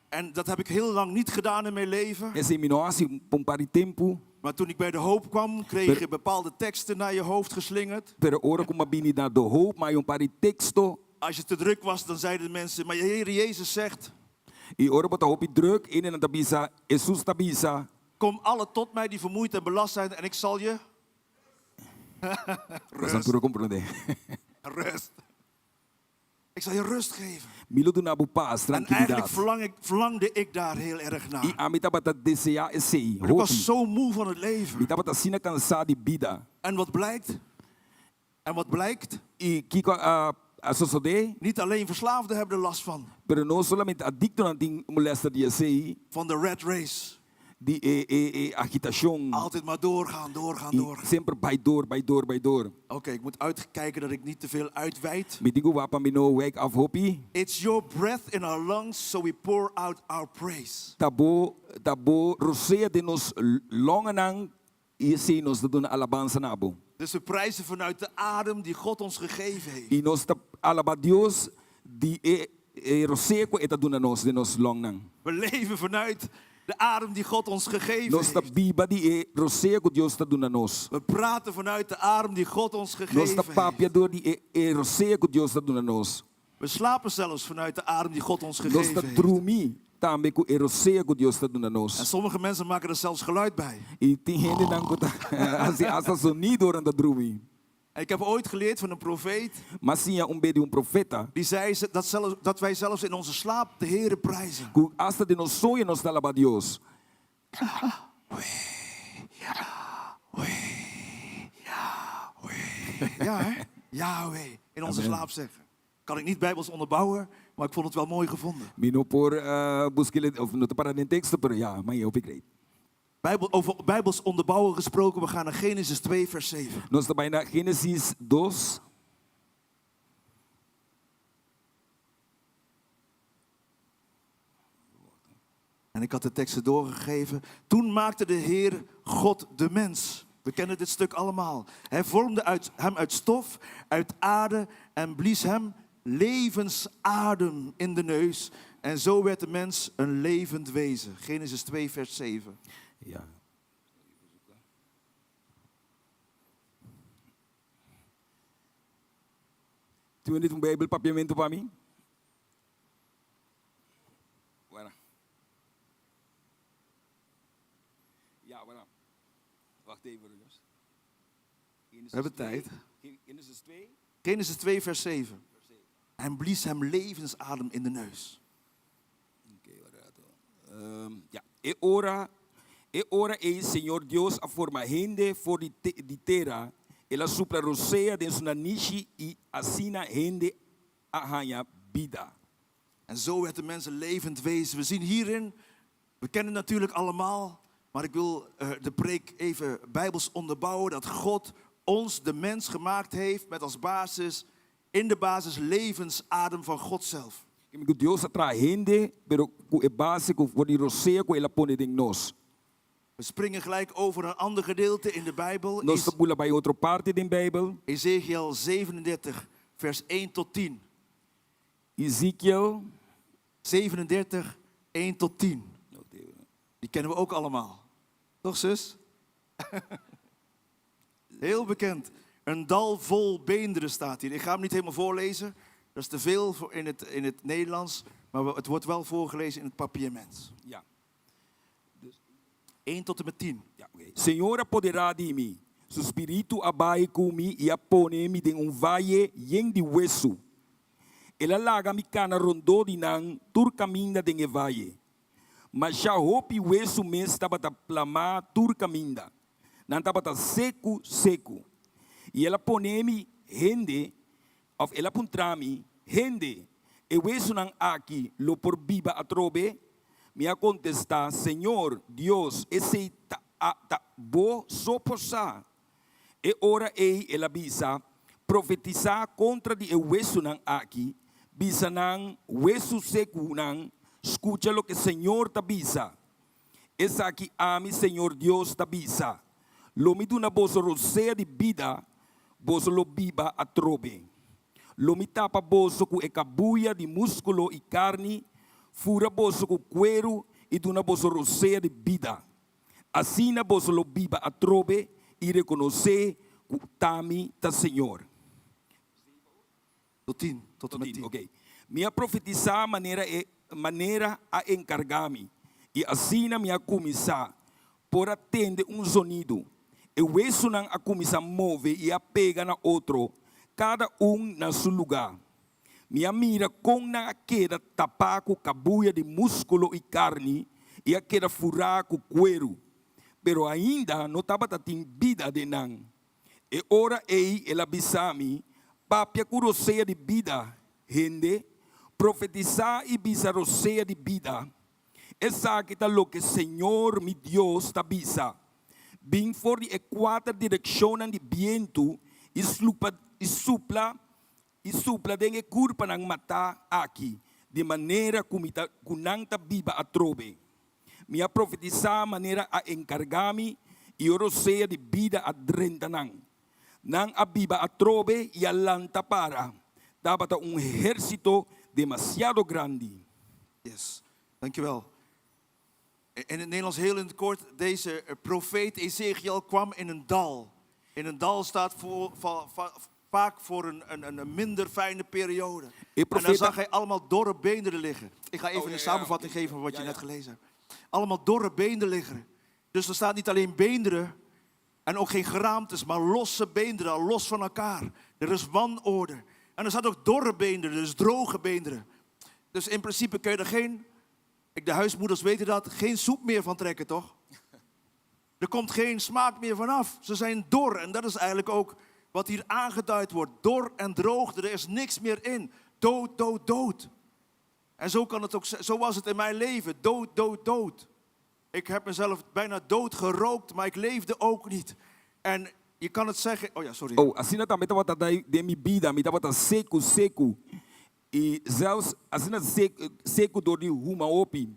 En dat heb ik heel lang niet gedaan in mijn leven. Esei mi no hasi pa un par di tempu. Maar toen ik bij De Hoop kwam, kreeg je bepaalde teksten naar je hoofd geslingerd. Pero ora ku m'a bini na De Hoop, m'a haña un par di teksto. Als je te druk was, dan zeiden de mensen, maar de Heer Jezus zegt, I ora bo ta hopi druk, hendenan ta bisa, Hesus ta bisa. Kom alle tot mij die vermoeid en belast zijn en ik zal je Boso tur a komprondé. rust. Ik zal je rust geven. Mi lo duna bo pas, En tranquilidad. eigenlijk verlang ik, verlangde ik daar heel erg naar. I ami tabata deseá esei, Maar ik was hopi. zo moe van het leven. Mi tabata asina kansá di bida. En wat blijkt? En wat blijkt? I kiko a a sosodé? Niet alleen verslaafden hebben er last van. Pero no solamente adiktonan tin molèster di esei. Van de rat race. Di e e e agitashon. Altijd maar doorgaan, doorgaan, I doorgaan. semper bai door, bai door, bai door. Oké, ik moet uitkijken dat ik niet te veel uitweid. Mi tin ku wak pa mi no wijk af hopi. It's your breath in our lungs, so we pour out our praise. Ta bo ta bo rosea den nos longennan i esei nos ta duna alabansa na bo. Dus we prijzen vanuit de adem die God ons gegeven heeft. I nos ta alabá Dios di e e rosea ku e ta duna nos den nos longnan. We leven vanuit de adem die God ons gegeven Nos ta heeft. biba di e rosea ku Dios ta duna nos. We praten vanuit de adem die God ons Nos ta gegeven heeft. papia dor di e e rosea ku Dios ta duna nos. We slapen zelfs vanuit de adem die God ons Nos gegeven ta heeft. drumi tambe ku e rosea ku Dios ta duna En nos. sommige mensen maken er zelfs geluid bij. I tin hendenan ku ta hasi asta sonido ora nan ta drumi. En ik heb ooit geleerd van een profeet. M'a siña un be di un profeta. Die zei dat, zelfs, dat wij zelfs in onze slaap de Heere prijzen. Ku asta den nos soño nos ta alabá Dios. Ja, hè? Yahweh, in onze Amen. slaap zeggen. Kan ik niet bijbels onderbouwen, maar ik vond het wel mooi gevonden. Mi no por busk'e of no ta para den teksto, pero ja, ma hopi great. Bijbel, over bijbels onderbouwen gesproken, we gaan naar Genesis 2, vers 7. Nos ta bai na Genesis 2. En ik had de teksten doorgegeven. Toen maakte de Heer God de mens. We kennen dit stuk allemaal. Hij vormde uit, hem uit stof, uit aarde en blies hem levensadem in de neus. En zo werd de mens een levend wezen. Genesis 2, vers 7. Ja. Tin un Bijbel papiamento pa mi? Bueno. Ja, bueno. Wacht even, jongens. We hebben tijd. Genesis 2. Genesis 2, vers 7. En blies hem levensadem in de neus. Oké, um, ja. E ora, e ora ei Señor Dios a forma hende for di, te, di tera, el a supla rosea den su nanishi i asina hende a haña bida. En zo werd de mens een levend wezen. We zien hierin, we kennen het natuurlijk allemaal, maar ik wil eh, de preek even bijbels onderbouwen dat God ons, de mens, gemaakt heeft met als basis, in de basis levensadem van God zelf. Ku Dios a traha hende, pero ku e base ku for di rosea ku el a pone den nos. We springen gelijk over een ander gedeelte in de Bijbel. Nos ta bula bai otro parti den Bijbel. Ezekiel 37, vers 1 tot 10. Ezekiel 37, 1 tot 10. Die kennen we ook allemaal. Toch, zus? Heel bekend. Een dal vol beenderen staat hier. Ik ga hem niet helemaal voorlezen. Dat is te veel voor in, het, in het Nederlands. Maar het wordt wel voorgelezen in het Papiaments. Ja. 1 tot en met 10. Ja, oké. Señor a poderá di mi. Su spiritu a bai ku mi i a pone mi den un vaye yen di wesu. El a laga mi kana rondó di nan tur kaminda den e vaye. Masha hopi wesu mes tabata plamá tur kaminda. Nan tabata seku seku. I el a pone mi, Hende, òf el a puntra mi, Hende, e wesunan aki lo por biba atrobe? Mi a kontestá, Señor, Dios, esei ta ta bo so por sa. E ora ei el a bisa, Profetisá kontra di e wesunan aki, bisa nan, Wesu sekunan, skucha loke Señor ta bisa. Esaki ami, Señor Dios, ta bisa, Lo mi duna boso rosea di bida, boso lo biba atrobe. Lo mi tapa boso ku e kabuya di múskulo i karni, fura boso ku kueru i duna boso rosea di bida. Asina boso lo biba atrobe i rekonosé ku t'ami ta Señor. Tot tien, tot en met tien. Oké. Mi a profetisá manera e manera a enkargá mi, i asina mi a kuminsá por a tende un zonidu. E wesunan a kuminsá move i a pega na otro, kada un na su lugá. Mi a mira kon nan a keda tapá ku kabuya di múskulo i karni i a keda furá ku kueru, pero ainda no tabata tin bida den nan. E ora ei el a bisa mi, Papia ku rosea di bida, hende, profetisá i bisa rosea di bida, Esaki ta loke señor mi Dios ta bisa, Bin for di e kuater direkshonnan di bientu i slupa i supla i supla den e kurpanan matá aki, di manera ku mi ta ku nan ta biba atrobe. Mi a profetisá manera a enkargá mi, i e rosea di bida a drenta nan. Nan a biba atrobe i a lanta para. Tabata un ehérsito demasiado grandi. Yes, dankjewel. In het Nederlands heel in het kort, deze profeet Ezechiël kwam in een dal. In een dal staat voor, vaak voor een, een minder fijne periode. E En profeta- dan zag hij allemaal dorre beenderen liggen. Ik ga even Oh, ja, een ja, samenvatting oké. geven van wat je Ja, net ja. gelezen hebt. Allemaal dorre beenderen liggen. Dus er staat niet alleen beenderen en ook geen geraamtes, maar losse beenderen, al los van elkaar. Er is wanorde. En er staat ook dorre beenderen, dus droge beenderen. Dus in principe kun je er geen, ik, de huismoeders weten dat, geen soep meer van trekken, toch? Er komt geen smaak meer vanaf. Ze zijn dor. En dat is eigenlijk ook wat hier aangeduid wordt. Dor en droog, er is niks meer in. Dood, dood, dood. En zo, kan het ook, zo was het in mijn leven. Dood, dood, dood. Ik heb mezelf bijna dood gerookt, maar ik leefde ook niet. En je kan het zeggen... Oh ja, sorry. Oh, asina tambe tabata den mi bida, mi tabata seku, seku. I zelfs asina seku dor di huma hopi.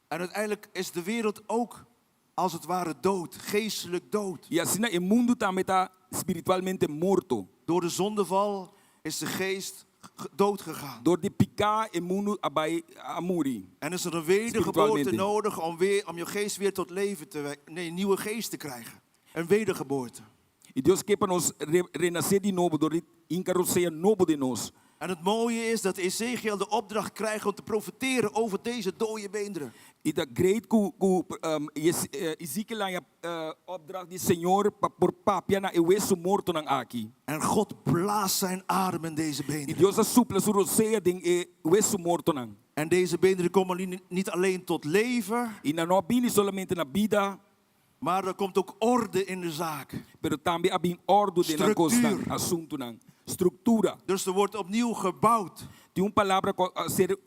En uiteindelijk is de wereld ook als het ware dood, geestelijk dood. I asina e mundu tambe ta spiritualmente morto. Door de zondeval is de geest dood gegaan. Dor di piká e mundu a bai a muri. En is er een wedergeboorte Spiritualmente. nodig om, weer, om je geest weer tot leven te wekken. Nee, een nieuwe geest te krijgen. Een wedergeboorte. I Dios ke pa nos renasé di nobo dor di hinka rosea nobo den nos. En het mooie is dat Ezechiël de opdracht krijgt om te profeteren over deze dode beenderen. I ta great ku ku Ezekiel haña opdracht di Señor pa por papia na e wesu mortonan aki. En God blaast zijn adem in deze I beenderen. Dios a supla su rosea den e wesu mortonan. En deze beenderen komen niet alleen tot leven, I nan no a bini solamente na bida, maar er komt ook orde in de zaak. pero tambe a bin òrdu den nan kosnan, Structuur. asuntunan, struktura. Dus er wordt opnieuw gebouwd. Tin un palabra ku a ser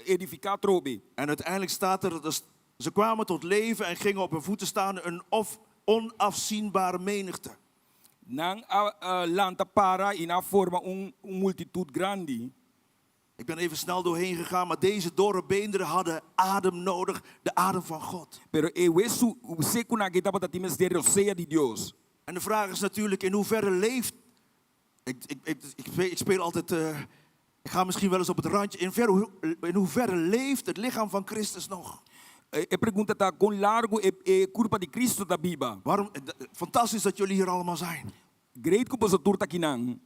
edifiká atrobe. En uiteindelijk staat er, dat ze kwamen tot leven en gingen op hun voeten staan, een of onafzienbare menigte. Nan a lanta para i nan a forma un multitut grandi. Ik ben even snel doorheen gegaan, maar deze dorre beenderen hadden adem nodig, de adem van God. Pero e wesu sekunan aki tabata tin mester rosea di Dios. En de vraag is natuurlijk, in hoeverre leeft... Ik, ik, ik, ik, ik speel altijd... ik ga misschien wel eens op het randje. In, ver, in hoeverre leeft het lichaam van Christus nog? E, e pregunta ta kon largu e, e kurpa di Cristo ta biba. Waarom, fantastisch dat jullie hier allemaal zijn. Great ku boso tur ta kinan.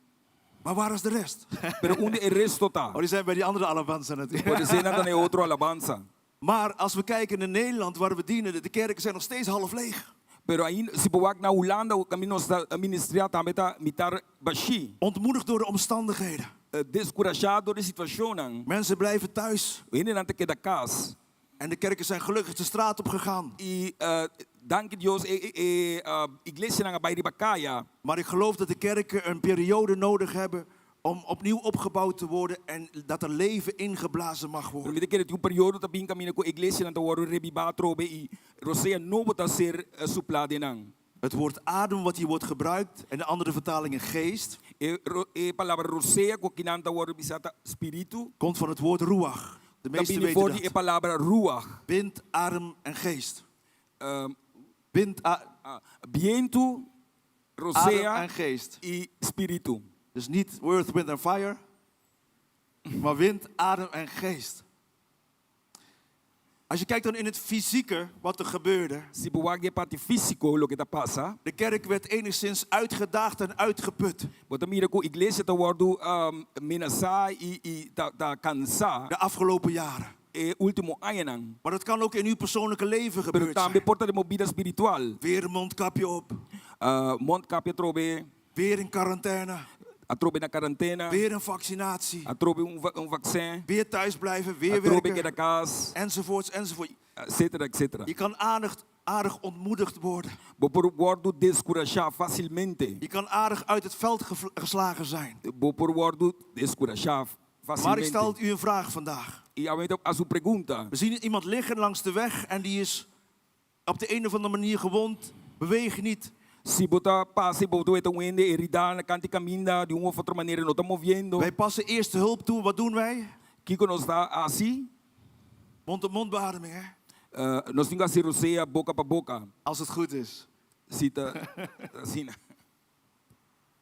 Maar waar is de rest? Pero unda e resto ta? Oh, die zijn bij die andere alabanza natuurlijk. Podisé nan ta na e otro alabanza. Maar als we kijken in Nederland, waar we dienen, de kerken zijn nog steeds half leeg. Pero ainda, si bo wak na Hulanda, kaminda nos ta ministriá tambe ta mitar bashí. Ontmoedigd door de omstandigheden. Deskurashá dor di situashonnan. Mensen blijven thuis. Hendenan ta keda kas. En de kerken zijn gelukkig de straat op gegaan. I danki Dios e e iglesianan a bai riba kaya. Maar ik geloof dat de kerken een periode nodig hebben om opnieuw opgebouwd te worden en dat er leven ingeblazen mag worden. Pero mi ta kere tin un periodo ta bin kaminda ku iglesianan ta wòrdu rebibá atrobe i rosea nobo ta ser suplá den nan. Het woord adem wat hier wordt gebruikt en de andere vertalingen geest, E e palabra rosea ku akinan ta wòrdu bisá ta spiritu. komt van het woord ruach. De Ta meesten bini weten for di e dat. palabra ruach. Wind, adem en geest. Wind, Bientu, rosea adem en geest. i spiritu. Dus niet earth, wind and fire, maar wind, adem en geest. Als je kijkt dan in het fysieke wat er gebeurde. Si bo wak e parti físiko loke ta pasa. De kerk werd enigszins uitgedaagd en uitgeput. Bo ta mira ku iglesia ta wòrdu menasá i i ta ta kansá. De afgelopen jaren. E último añanan. Maar dat kan ook in uw persoonlijke leven Pero gebeurd tambe zijn. por ta den bo bida spiritual. Weer een mondkapje op. Mondkapje atrobe. Weer in quarantaine. Atrobe na karantena. Weer een vaccinatie. Atrobe un un vaksin. Weer thuis blijven, weer Atrobe werken. keda kas. Enzovoorts, enzovoort. Etcetera, etcetera. Je kan aardig, aardig ontmoedigd worden. Bo por wòrdu deskurashá fásilmente. Je kan aardig uit het veld geslagen zijn. Bo por wòrdu deskurashá Maar ik fásilmente. stel u een vraag vandaag. I awe mi ta hasi un pregunta. We zien iemand liggen langs de weg en die is op de een of andere manier gewond, beweegt niet. Si bo ta pasa i bo ta weta un hende heridá na kant di kaminda, di un of otro manera e no ta moviendo. Wij passen eerste hulp toe, wat doen wij? Kiko nos ta hasi? Mond-op-mond beademing, hè? Nos tin ku hasi rosea boka pa boka. Als het goed is. Si ta asina.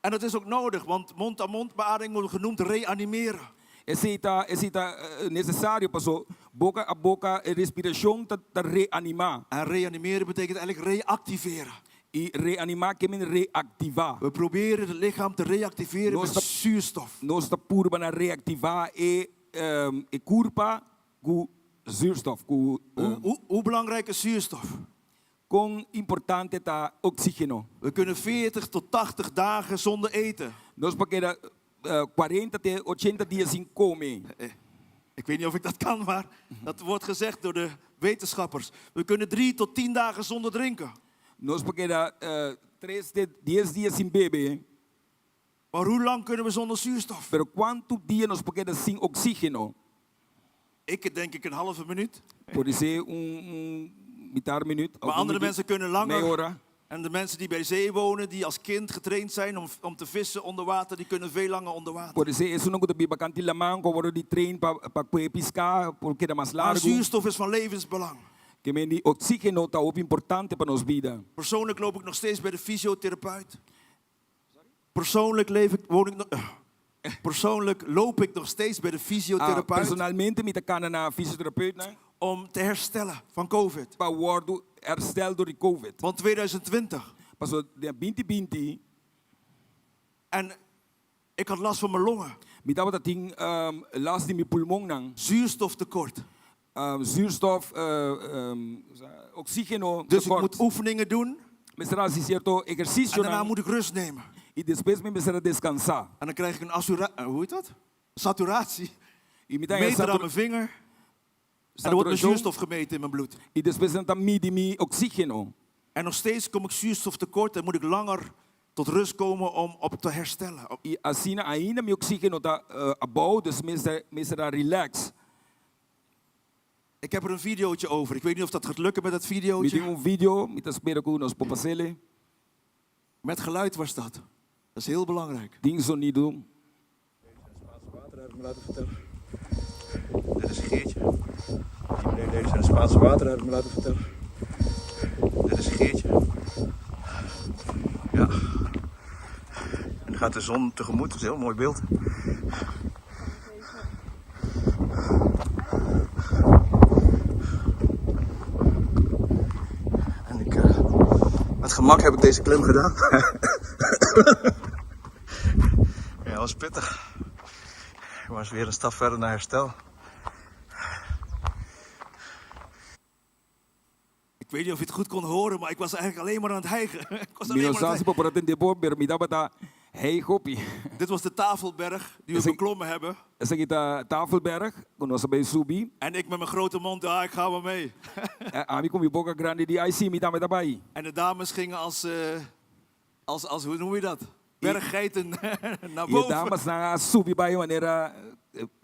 En dat is ook nodig, want mond-aan-mond beademing wordt genoemd reanimeren. Esei ta esei ta nesesario paso boka a boka e respirashon ta ta reanimá. En reanimeren betekent eigenlijk reactiveren. I reanimá ke men reaktivá. We proberen het lichaam te reactiveren Nos met ta zuurstof. Nos ta purba na reaktivá e e kurpa ku zuurstof, ku Hoe, hoe, hoe belangrijk is zuurstof? Kon importante ta oxígeno? We kunnen 40 tot 80 dagen zonder eten. Nos por keda cuarenta te ochenta dia sin come. Ik weet niet of ik dat kan, maar dat wordt gezegd door de wetenschappers. We kunnen 3 tot 10 dagen zonder drinken. Nos por keda tres te dies dia sin bebe. Maar hoe lang kunnen we zonder zuurstof? Pero cuantu dia nos por keda sin oxígeno? Ik denk ik een halve minuut. Podisé un un mitar minuut. Maar andere mensen kunnen langer. Mei ora. En de mensen die bij zee wonen, die als kind getraind zijn om, om te vissen onder water, die kunnen veel langer onder water. Podisé esunnan ku ta biba kanti laman ku a wòrdu di train pa pa kue piská por keda mas Maar largu. zuurstof is van levensbelang. Ke men di oxígeno ta hopi importante pa nos bida. Persoonlijk loop ik nog steeds bij de fysiotherapeut. Persoonlijk leef ik, woon ik nog, persoonlijk loop ik nog steeds bij de fysiotherapeut. Ah, personalmente mi ta kana na fysiotherapeutnan. Om te herstellen van COVID. Pa wòrdu herstel dor di COVID. Van 2020. Paso den binti binti. En ik had last van mijn longen. Mi tabata tin last di mi pulmonnan. Zuurstoftekort. Zuurstof, oxígeno Dus ik tekort. moet oefeningen doen. Mester hasi cierto ehercicio. En daarna moet ik rust nemen. I despues mi mester a descansá. En dan krijg ik een assura-, hoe heet dat? Saturatie. I mi ta Meter aan mijn vinger. En dan wordt mijn zuurstof gemeten in mijn bloed. I despues nan ta midi mi oxígeno. En nog steeds kom ik zuurstof tekort en moet ik langer tot rust komen om op te herstellen. I asina ainda mi oxígeno ta abou, dus mester mester a relax. Ik heb er een videootje over. Ik weet niet of dat gaat lukken met dat Mi videootje. tin un video, mi ta spera ku nos por pas'ele. Met geluid was dat. Dat is heel belangrijk. Tin sonido. Spaanse water heb ik me laten vertellen. Dit is Geertje. Die meneer deze zijn Spaanse water heb ik me laten vertellen. Dit is Geertje. Ja. En dan gaat de zon tegemoet. Dat is een heel mooi beeld. En ik, eh, met gemak heb ik deze klim gedaan. ja, het was pittig. Ik was weer een stap verder naar herstel. Ik weet niet of je het goed kon horen, maar ik was eigenlijk alleen maar aan het hijgen. Ik was Mi alleen no maar aan sa het si bo por a tende bo, pero mi tabata hei hopi. hijgen. Dit was de Tafelberg die we Is ik- beklommen hebben. Esaki ta Tafelberg, ku nos a bai subi. En ik met mijn grote mond, ah, ik ga wel mee. Ami ku mi boka grandi di, ai si, mi tambe ta bai. En de dames gingen als, eh, als, als hoe noem je dat? Berggeiten naar I e boven. damasnan a subi bai manera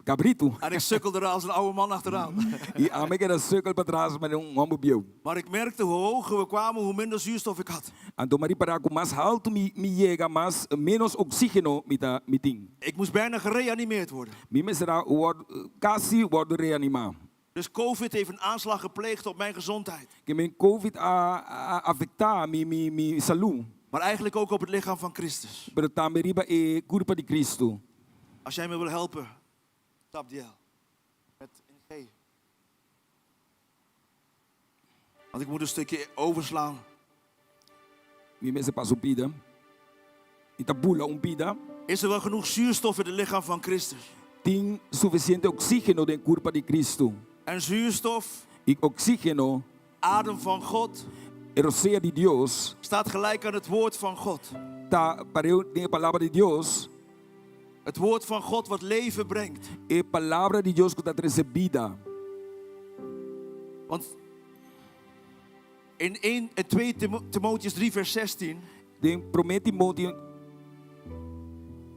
kabritu. En ik sukkelde er als een oude man achteraan. I ami a keda sukkel patras manera un hòmber bieu. Maar ik merkte hoe hoger we kwamen, hoe minder zuurstof ik had. Anto mi a ripará ku mas haltu mi mi yega, mas ménos oksígeno mi ta mi tin. Ik moest bijna gereanimeerd worden. Mi mester a wòrdu kasi wòrdu reanimá. Dus COVID heeft een aanslag gepleegd op mijn gezondheid. Ke men COVID a a afektá mi mi mi salú. Maar eigenlijk ook op het lichaam van Christus. Pero tambe riba e kurpa di Cristo. Als jij me wil helpen, Tabdiel. Met een G. Want ik moet een stukje overslaan. Mi mester pasa un pida. Mi ta bula un pida. Is er wel genoeg zuurstof in het lichaam van Christus? Tin sufisiente oksígeno den kurpa di Kristu. En zuurstof, I oksígeno, adem van God, e rosea di Dios, staat gelijk aan het woord van God. Ta pareu den e palabra di Dios. Het woord van God wat leven brengt. E palabra di Dios ku ta trese bida. Want in 1 en 2 Timotheus 3 vers 16. Den promé Timoteo.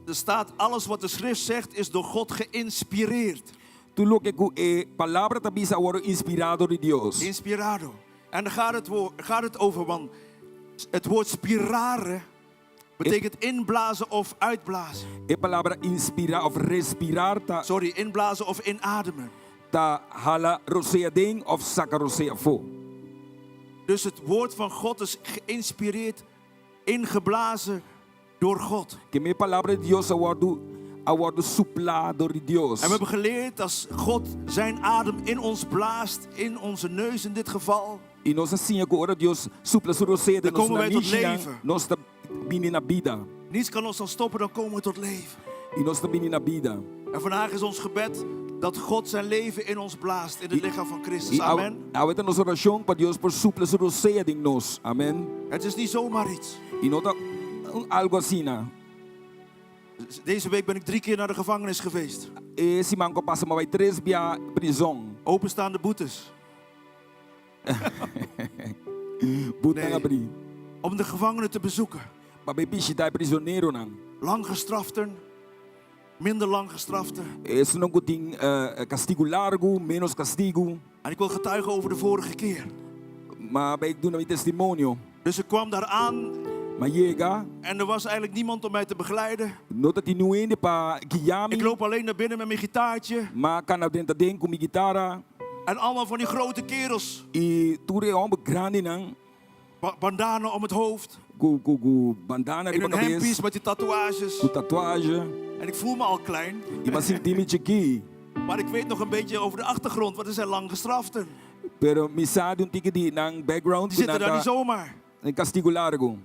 Er staat alles wat de schrift zegt is door God geïnspireerd. Tur loke ku e palabra ta bisa a wòrdu inspirá dor di Dios. Inspirado. En dan gaat het, gaat het over, want het woord spirare betekent inblazen of uitblazen. E palabra inspirá òf respirá ta. Sorry, inblazen of inademen. Ta hala rosea den òf saka rosea afó. Dus het woord van God is geïnspireerd, ingeblazen door God. Ke mi e palabra di Dios a wòrdu a wòrdu suplá dor di Dios. En we hebben geleerd als God zijn adem in ons blaast, in onze neus in dit geval. I nos a siña ku ora Dios supla su rosea den Dan nos komen wij tot nanishinan, leven. nos ta bini na bida. Niets kan ons dan stoppen, dan komen we tot leven. I nos ta bini na bida. En vandaag is ons gebed dat God zijn leven in ons blaast, in het lichaam van Christus. I awe, Amen. awe ta nos orashon pa Dios por supla su rosea den nos. Amen. Het is niet zomaar iets. I no ta un algo asina. Deze week ben ik drie keer naar de gevangenis geweest. E siman ku a pasa mi a bai tres bia prizon. Openstaande boetes. Boetnan Nee. abrí. Om de gevangenen te bezoeken. Pa bai bishitá e prizoneronan. Lang gestraften, minder lang gestraften. Esunnan ku tin kastigu largu, ménos kastigu. En ik wil getuigen over de vorige keer. M'a bai duna mi testimonio. Dus ik kwam daar aan. M'a yega. En er was eigenlijk niemand om mij te begeleiden. No ta tin niun hende pa guia mi. Ik loop alleen naar binnen met mijn gitaartje. M'a kana drenta den ku mi gitara. En allemaal van die grote kerels. I tur e homber grandinan. Bandana om het hoofd. Ku ku ku bandana In riba hun kabes. hempies met die tatoeages. Ku tatuaje. En ik voel me al klein. I m'a sinti mi chikí. Maar ik weet nog een beetje over de achtergrond, want er zijn lang gestraften. Pero mi sa di un tiki di nan background. Die zitten daar niet zomaar. Den kastigu largu.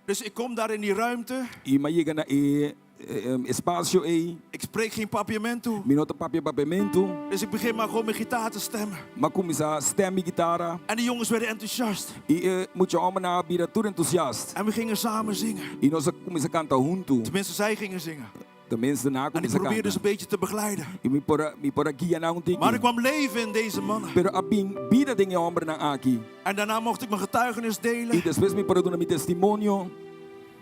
Dus ik kom daar in die ruimte. I m'a yega na e espacio ei. Ik spreek geen papiamento. Mi no ta papia papiamento. Dus ik begin maar gewoon mijn gitaar te stemmen. M'a kuminsá stem mi gitara. En die jongens werden enthousiast. I e mucha hombernan a bira tur entusiast. En we gingen samen zingen. I nos a kuminsá kanta huntu. Tenminste, zij gingen zingen. Tenminste, nan a En ik kuminsá probeerde kanta. ze een beetje te begeleiden. I mi por a, mi por a guia nan un tiki. Maar er kwam leven in deze mannen. Pero a bin bida den e hombernan aki. En daarna mocht ik mijn getuigenis delen. I despues mi por a duna mi testimonio.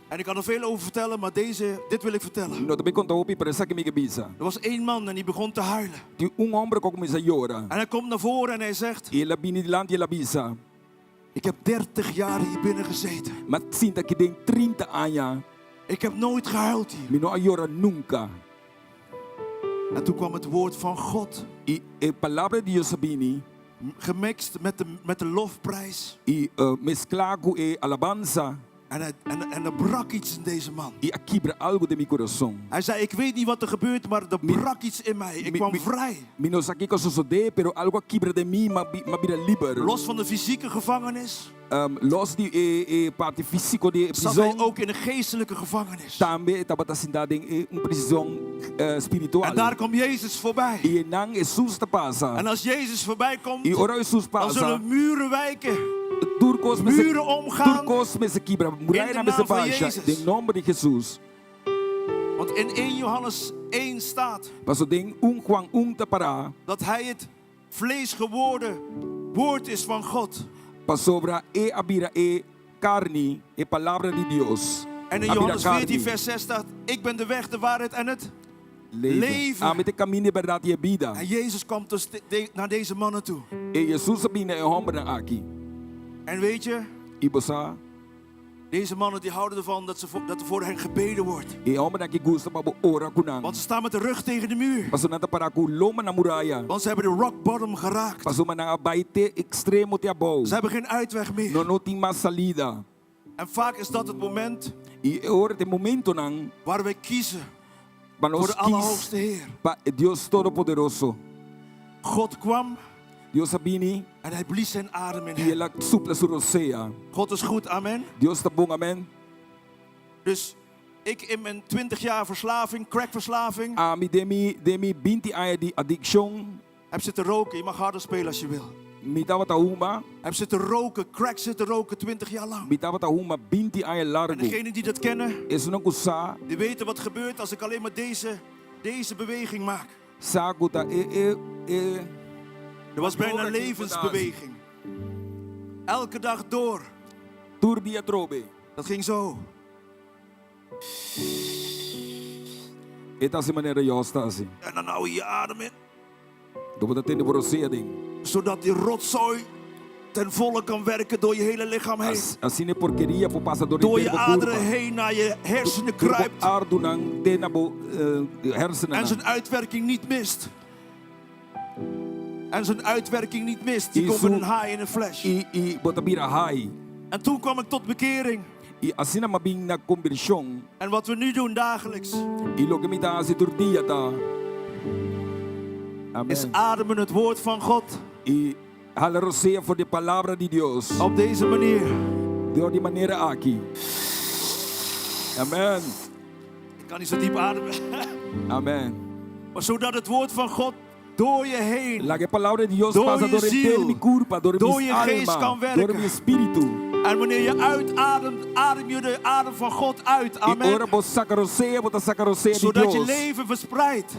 En ik kan er veel over vertellen, maar deze, dit wil ik vertellen. Mi no ta bay konta hopi, pero esaki mi ke bisa. Er was één man en die begon te huilen. Tin un homber ku a kuminsá yora. En hij komt naar voren en hij zegt... I el a bini dilanti i el a bisa. Ik heb 30 jaar hier binnen gezeten. M'a sinta aki den 30 aña. Ik heb nooit gehuild hier. Mi no a yora nunka. En toen kwam het woord van God. I e palabra di Dios a bini. Gemixt met de, met de lofprijs. I mesklá ku e alabansa. En, hij, en, en er brak iets in deze man. I a kibra algu den mi kurason. Hij zei, ik weet niet wat er gebeurt, maar er brak iets in mij. Ik kwam vrij. Mi no sa kiko a sosodé, pero algu a kibra den mi, m'a m'a bira liber. Los van de fysieke gevangenis. Los di e e parti físiko di e Zat hij prizon. ook in een geestelijke gevangenis. Tambe e tabata sintá den e un prizon spiritual. En daar kwam Jezus voorbij. I einan Hesus ta pasa. En als Jezus voorbij komt, I ora Hesus dan pasa, zullen muren wijken. Tur kos mester Muren omgaan. Tur kos mester kibra, muraya In de mester naam van basha. Jezus. Den nomber di Hesus. Want in 1 Johannes 1 staat. Paso den 1 Juan 1 ta para. Dat hij het vlees geworden woord is van God. Pasobra e a bira e karni, e palabra di Dios. En in A bira Johannes karni. 14 vers 6 staat, ik ben de weg, de waarheid en het Leven. leven. Ami ta e kaminda, e bèrdat i e bida. En Jezus kwam dus naar deze mannen toe. E Jesus a bini na e hòmbernan aki. En weet je, I bo sa? Deze mannen die houden ervan dat, ze voor, dat er voor hen gebeden wordt. E hòmbernan aki gusta pa bo ora ku nan. Want ze staan met de rug tegen de muur. Pasobra nan ta para ku loma na muraya. Want ze hebben de rock bottom geraakt. Pasobra nan a bai te ekstremo te abou. Ze hebben geen uitweg meer. Nan no tin mas salida. En vaak is dat het moment I e ora ta e momentonan waar wij kiezen pa nos voor de kies Allerhoogste Heer. pa e Dios Todopoderoso. God kwam. Dios a bini En hij blies zijn adem in i hem. el a supla su rosea. God is goed, amen. Dios ta bon, amèn. Dus ik in mijn 20 jaar verslaving, crackverslaving, Ami den mi den mi binti aña di adikshon, heb zitten roken. Je mag harder spelen als je wil. mi tabata huma, Heb zitten roken, crack zitten roken 20 jaar lang. mi tabata huma binti aña En largu. degenen die dat kennen, Esunnan ku sa, die weten wat gebeurt als ik alleen maar deze, deze beweging maak. sa ku ta e e e Er was bijna Maniobra ki levensbeweging. Elke dag door. tur dia trobe. Dat ging zo. E ta hasi manera Yos ta hasi. En dan hou je je adem in. Do bo ta tende bo rosea den. Zodat die rotzooi ten volle kan werken door je hele lichaam heen. As, asina e porkeria por pasa door Door di je bo aderen kurpa. heen naar je hersenen Door bo kruipt. ardunan te na bo eh, hersenennan. En zijn uitwerking niet mist. En zijn uitwerking niet mist. Je I komt su- met een haai in een fles. I, i bo ta bira haai. En toen kwam ik tot bekering. I asina m'a bin na kombershon. En wat we nu doen dagelijks. I loke mi ta hasi tur dia ta. Amen. Is ademen het woord van God. I hala rosea for di palabra di Dios. Op deze manier. Door di manera aki. Amen. Ik kan niet zo diep ademen. Amen. Maar zodat het woord van God door je heen. Laga e palabra di Dios Door pasa je door henter ziel, mi kurpa, door door mi je geest alma, kan werken. door mi spiritu. En wanneer je uitademt, adem je de adem van God uit. I ora Amen. bo saka rosea, bo ta saka rosea di Zodat je Dios. leven verspreidt.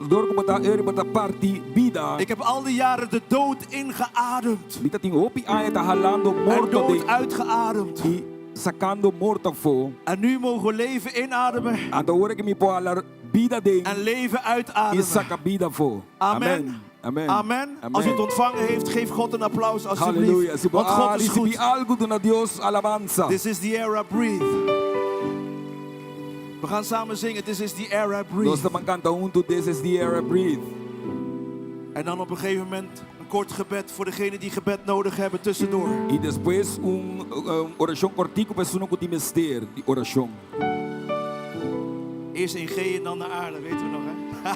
Door ku bo ta eri, bo ta parti bida. Ik heb al die jaren de dood ingeademd. Mi ta tin hopi aña ta halando En morto dood den uitgeademd. i sakando morto afó. En nu mogen we leven inademen Anto ora ku mi por hala bida den en leven i uitademen. saka bida afó. Amen. Amen. Amen. Als u het ontvangen heeft, geef God een applaus Halleluja. alsjeblieft. Si bo Want God a is risibí goed. algu, duna Dios alabansa. This is the air I breathe. We gaan samen zingen. This is the air I Nos breathe. ta ban kanta huntu, This is the air I breathe. En dan op een gegeven moment een kort gebed voor degenen die gebed nodig hebben tussendoor. I despues un orashon kortiku pa esunnan ku tin mester di orashon. Eerst in G en dan naar aarde, weten we nog hè?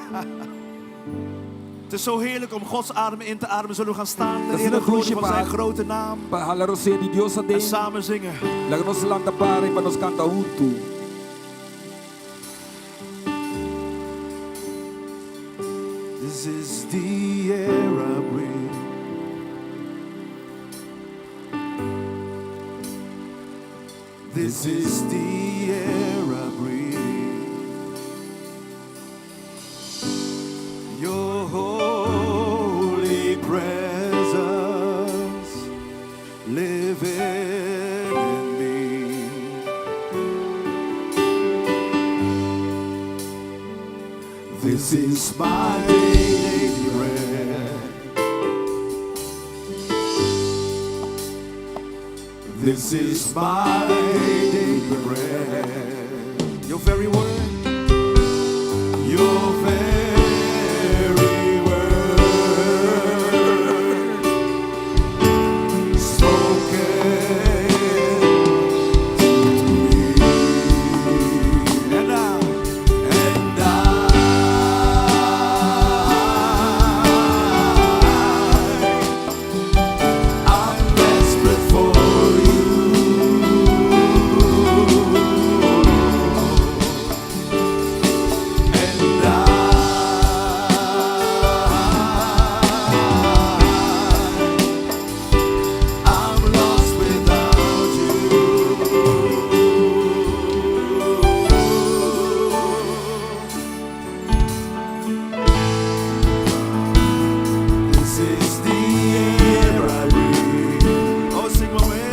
Het is zo heerlijk om Gods adem in te ademen. Zullen we gaan staan ter Dat is ere en een glorie gloesje van zijn pa- grote naam. Pa hala rosea di Dios En aden. samen zingen. Laga nos lanta para i pa nos kanta huntu. This is the air I breathe. This is the air I breathe. Your holy presence living in me. This is my daily bread. This is my daily bread. Your very word. Your very word. Spoken to me. And I, and I, I'm desperate for you. And I, I'm lost without you. This is the air I breathe. Oh, sing my way.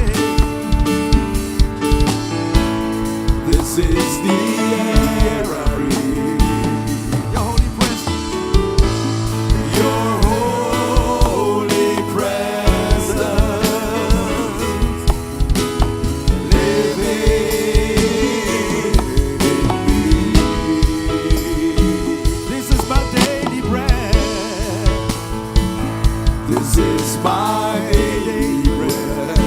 This is the air I breathe. Your holy presence. Your holy presence. Living in me. This is my daily bread. This is my daily bread.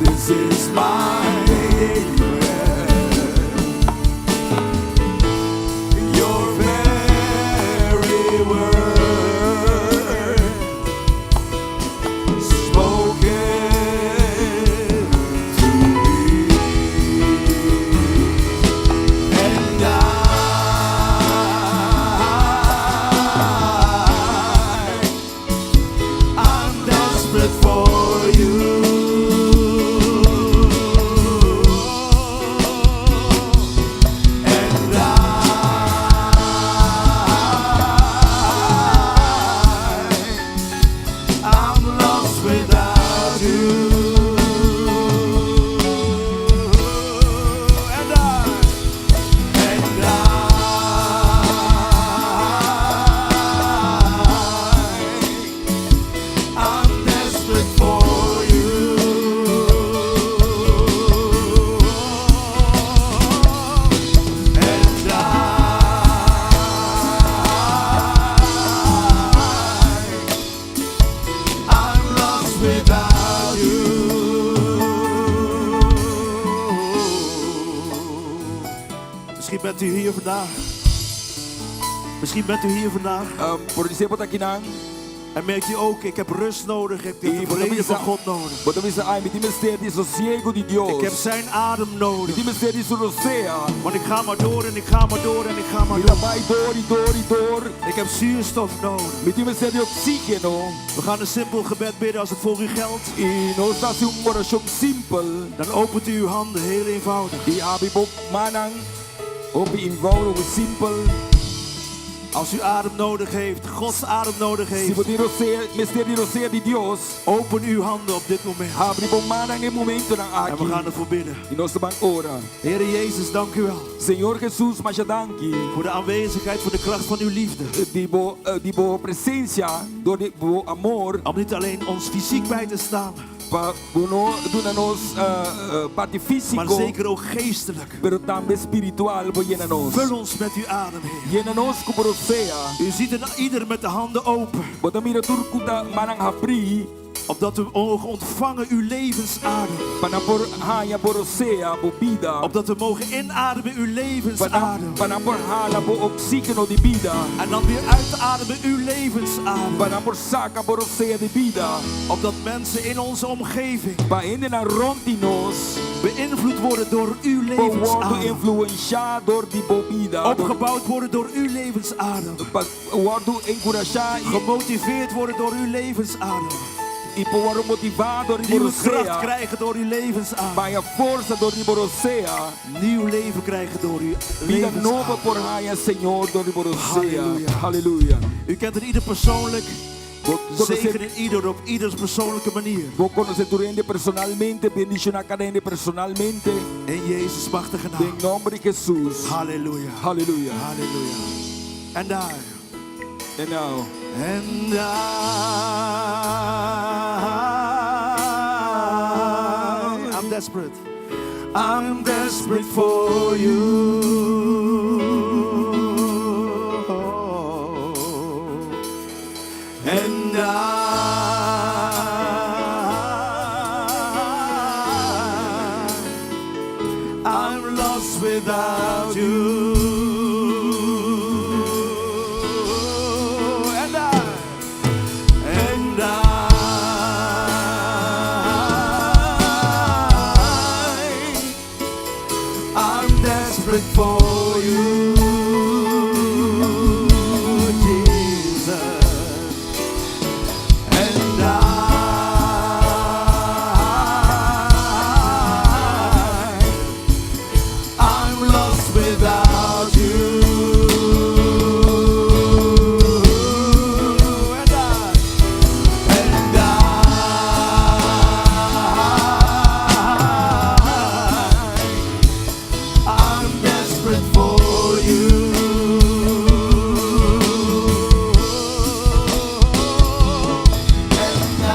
This is my daily bread. Your very desperate for you. And I, I'm lost without you. And I, and I, I'm desperate for you. And I, I'm lost without you. Misschien bent u hier vandaag. Misschien bent u hier vandaag. Podisé bo ta akinan. En merkt u ook, ik heb rust nodig. Ik heb I de vrede van God nodig. Bo ta bisa, ai, mi tin mester di sosiegu di Dios. Ik heb zijn adem Mi nodig. tin mester di su rosea. Want ik ga maar door en ik ga maar door en ik ga maar Mi ta door. bai door i door i door. Ik heb zuurstof nodig. Mi tin mester di oksígeno. We gaan een simpel gebed bidden als het voor u geldt. I nos ta hasi un orashon simpel. Dan opent u uw handen heel eenvoudig. I habri bo mannan. Hopi eenvoudig, simpel. Als u adem nodig heeft, Gods adem nodig Si heeft, bo tin rosea, mester di rosea di Dios, open uw handen op dit moment. habri bo mannan e momentonan En we aki. gaan ervoor bidden. I nos ta ban ora. Heere Jezus, dank u wel Señor Jesus, masha danki voor de aanwezigheid, voor de kracht van uw liefde. di bo, di bo presensia, dor di bo amor, Om niet alleen ons fysiek bij te staan, pa bo no duna nos parti maar físiko, zeker ook geestelijk. pero tambe spiritual bo yena nos. Vul ons met uw adem, Heer. Yena nos ku bo rosea. U ziet een ieder met de handen open, Bo ta mira tur ku ta mannan habrí, opdat we mogen ontvangen uw levensadem. pa nan por haña bo rosea, bo bida. Opdat we mogen inademen uw Pa nan, levensadem. pa nan por hala bo oksígeno di bida. En dan weer uitademen uw levensadem. Pa nan por saka bo rosea di bida. Opdat mensen in onze omgeving Pa hendenan rònt di nos beïnvloed worden door uw por wòrdu levensadem. influenshá dor di bo bida. Dor, Opgebouwd worden door uw levensadem. pa wòrdu enkurashá i, Gemotiveerd worden door uw levensadem. i por wòrdu motivá dor di bo Nieuwe kracht rosea. krijgen door uw levensadem. Haña forsa dor di bo rosea. Nieuw leven krijgen door uw Bida nobo levensadem. por haña, Señor, dor di bo rosea. Halleluja. Halleluja. U kent het ieder persoonlijk. Bo konosé, Zegen in ieder op ieders persoonlijke manier. bo konosé tur hende personalmente, bendishoná kada hende personalmente. In Jezus machtige Den naam. nòmber di Jesus. Halleluja. Halleluja. Halleluja. En daar. En nou. And I, I'm desperate. I'm desperate for you. And I, I'm lost without you. And I, and I, I'm desperate for you, Jesus. And I, I'm lost without you. And I, and I, I'm desperate for you. And I,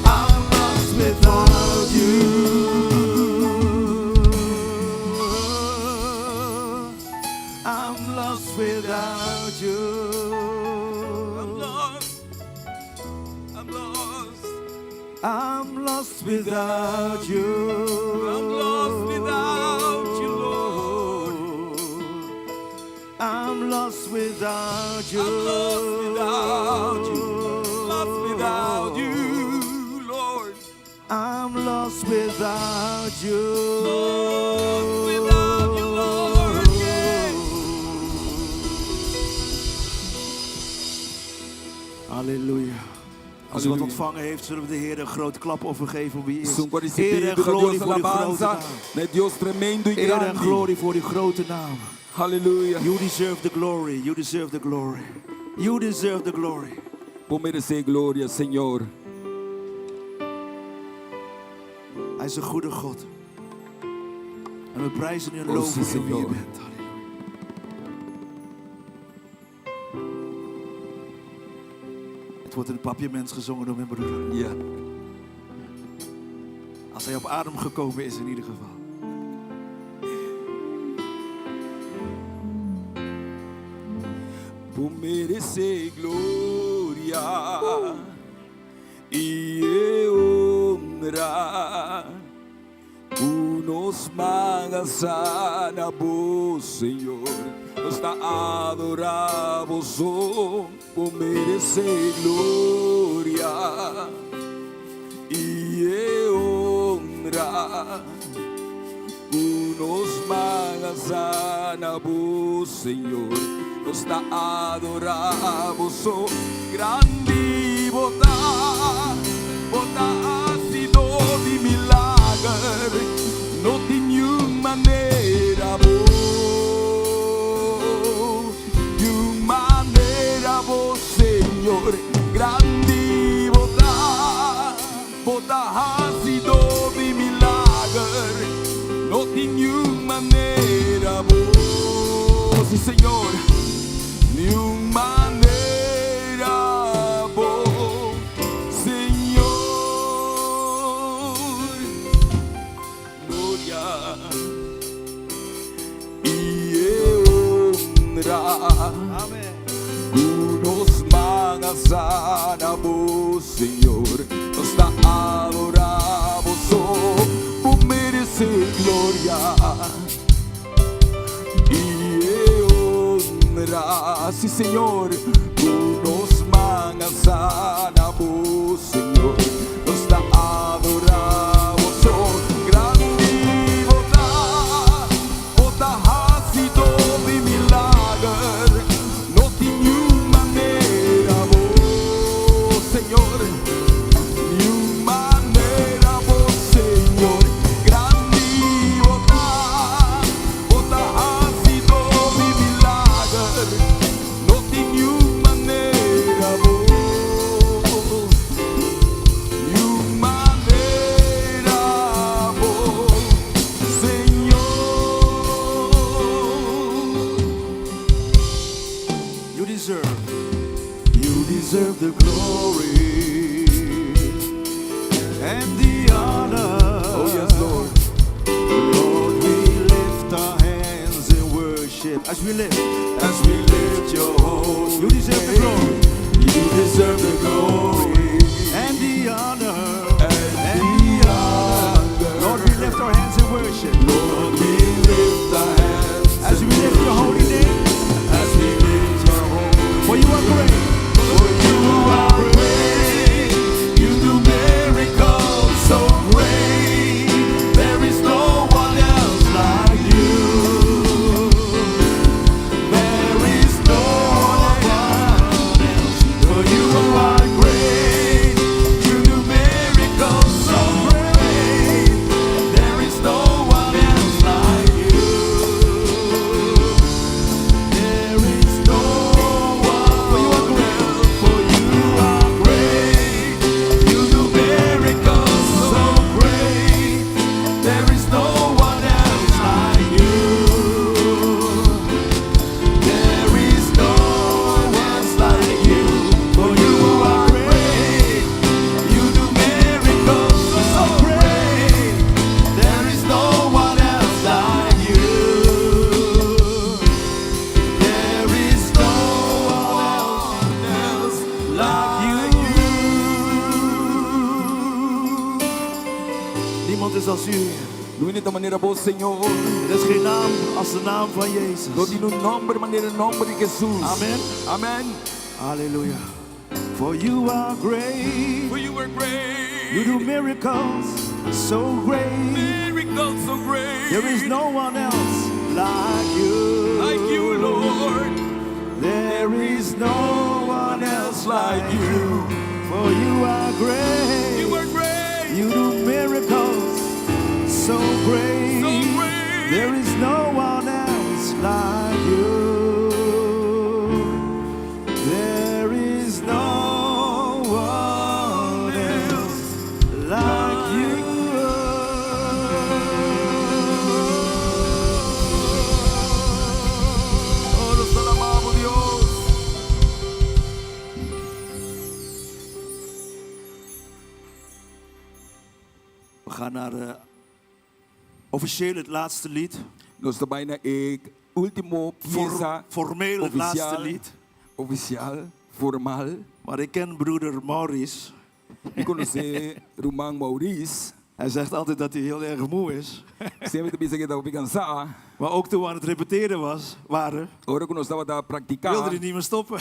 I'm lost without you. I'm lost without you. I'm lost. I'm lost. I'm lost without you. I'm lost without you, Lord. I'm lost without you. I'm lost without you. Lost without you, Lord. I'm lost without you. Lost without you, Lord. Yeah. Halleluja. Als u wat ontvangen heeft, zullen we de Heer een groot klapoffer geven om wie is. Esun ku a Eer risibí en duna glorie Dios voor uw grote alabansa. naam. Na Dios tremendo i Eer en grandi. glorie voor uw grote naam. Halleluja. You deserve the glory. You deserve the glory. You deserve the glory. Bo meresé gloria, Señor. Hij is een goede God. En we prijzen u en Oh, loven sí, u wie u Señor. bent. Halleluja. Het wordt in het papiaments gezongen door mijn broer. Ja. Als hij op adem gekomen is in ieder geval. Bo meresé gloria i honra. Ku nos man alsá na bo, Señor. Nos ta adorá bo so. Bo meresé gloria i honra. Ku nos man alsá na bo, Señor. Nos ta adorá bo so. Grandi bo ta, bo ta hasidó di milager. No tin niun manera bo, niun manera bo, Señor. Grandi bo ta, bo ta hasidó di milager. No tin niun manera bo, sí, Señor. Niun manera bo, Señor. Gloria i honra. Amen. Ku nos man alsá na bo, Señor. Nos ta adorá bo so. Bo meresé gloria i honra. Sí, Señor. Ku nos man alsá na bo, Señor. Nos ta adorá bo so. Grandi bo ta, bo ta hasidó di milager. No tin niun manera bo, Señor. Niun manera bo, Señor. Grandi bo ta, bo ta hasidó di milager. No tin niun manera bo. Niun manera bo, Señor. You deserve the glory and the honor. Oh yes, Lord. Lord, we lift our hands in worship as we lift your holy. You deserve the glory You deserve the glory and the honor and the honor. Lord, we lift our hands in worship Lord, we lift our hands as we lift your holy name. As we lift your holy. For you are great. For you are great. You do miracles so great. There is no one else like you. There is no one else. For you are great. You do miracles so great. There is no one else like you. There is no one For you are great. For you are great. You do miracles so great. There is no one else like you. There is no one like you. For you are great. You do miracles so great. There is no one else like you. There is no one else like you. Niemand is als u, Heer. No tin manera bo, Señor. Er is geen naam als de naam van Jezus. No tin un nòmber manera nòmber di Jesus. Amen. Amen. Hallelujah. For you are great. For you are great. You do miracles so great. Miracles so great. There is no one else like you. Like you, Lord. There is no one else. like you. For you are great. You are great. You do miracles so great. So great. There is no one else like you. There is no one else like you. Oh, nos ta alabá bo, Dios. We gaan naar officieel het laatste lied. Nos ta bai na e último piesa. Formeel het laatste lied. Ofisial, formal. Maar ik ken broeder Maurice. Mi konosé ruman Maurice. Hij zegt altijd dat hij heel erg moe is. Semper e ta bisa ku e ta hopi kansá. Maar ook toen we aan het repeteren waren, Ora ku nos tabata praktiká, wilde hij niet meer stoppen.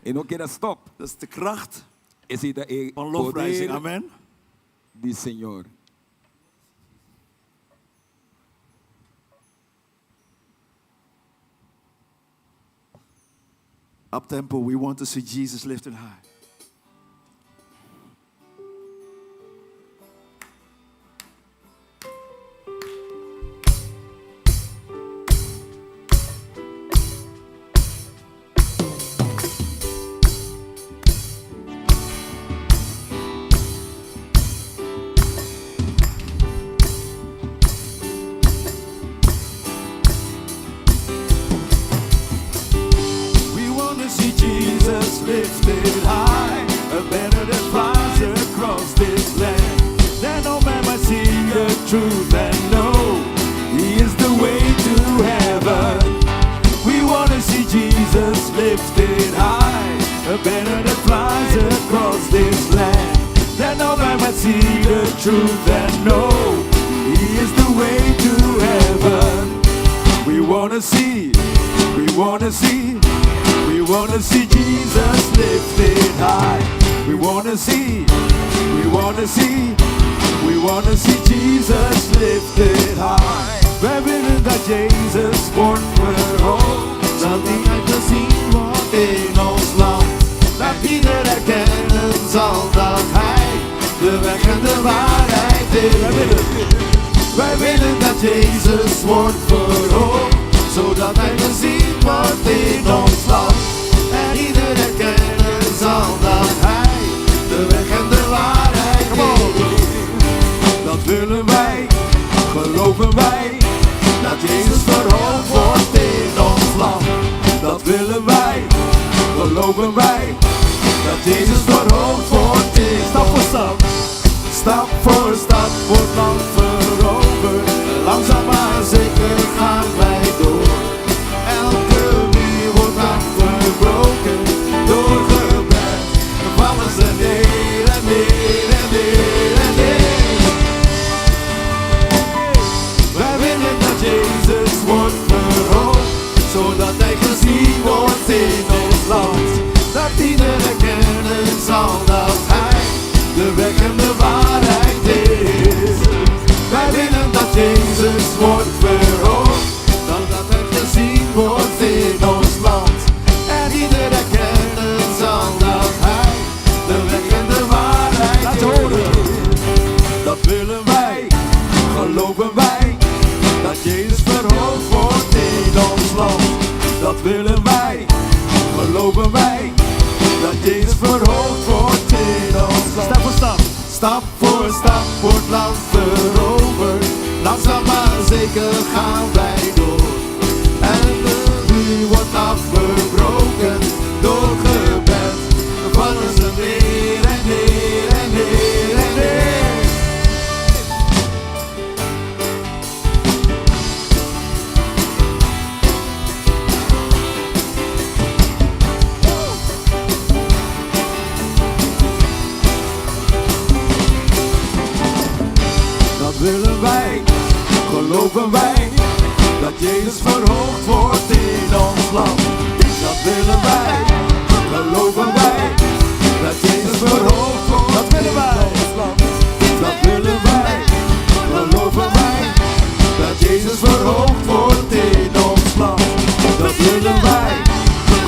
E no ker a stòp. Dat is de kracht Esei ta e van lofprijzing. poder Amen. di Señor. Up tempo, we want to see Jesus lifted high. We want to see Jesus lifted high, a banner that flies across this land. That all men might see the truth and know He is the way to heaven. We want to see Jesus lifted high, a banner that flies across this land. That all men might see the truth and know He is the way to heaven. We want to see, we want to see, we want to see Jesus lifted high. We want to see, we want to see, we want to see Jesus lifted high. Wij willen dat Jezus wordt verhoogd, dat hij gezien wordt in ons land. Dat ieder erkennen zal dat Hij de weg en de waarheid is. Wij willen, wij willen dat Jezus wordt verhoogd, zodat Hij gezien wordt in ons land. En ieder erkennen zal dat Hij de weg en de waarheid is. Dat willen wij, geloven wij, dat Jezus verhoogd wordt in ons land. Dat willen wij, geloven wij, dat Jezus verhoogd wordt in Stap voor stap, stap voor stap wordt land veroverd. Langzaam maar zeker gaan wij door. Elke muur wordt afgebroken door gebed. Vallen ze neer en neer en neer en neer. Wij willen dat Jezus wordt verhoogd, zodat Hij gezien wordt in ons land. Dat ieder erkennen zal dat Hij de weg en de waarheid is. Wij willen dat Jezus wordt verhoogd, dan dat Hij gezien wordt in ons land. En ieder erkennen zal dat Hij de weg en de waarheid is. Dat willen wij, geloven wij, dat Jezus verhoogd wordt in ons land. Dat willen wij, geloven wij, dat Jezus verhoogd wordt in ons land. Stap voor stap, stap voor stap wordt land veroverd. Langzaam maar zeker gaan wij door. En de muur wordt afgebroken door gebed. Vallen ze neer en neer en neer en neer. Dat willen wij, geloven wij, dat Jezus verhoogd wordt in ons land. Dat willen wij, geloven wij, dat Jezus verhoogd wordt. Dat willen wij, dat willen wij, geloven wij, dat Jezus verhoogd wordt in ons land. Dat willen wij,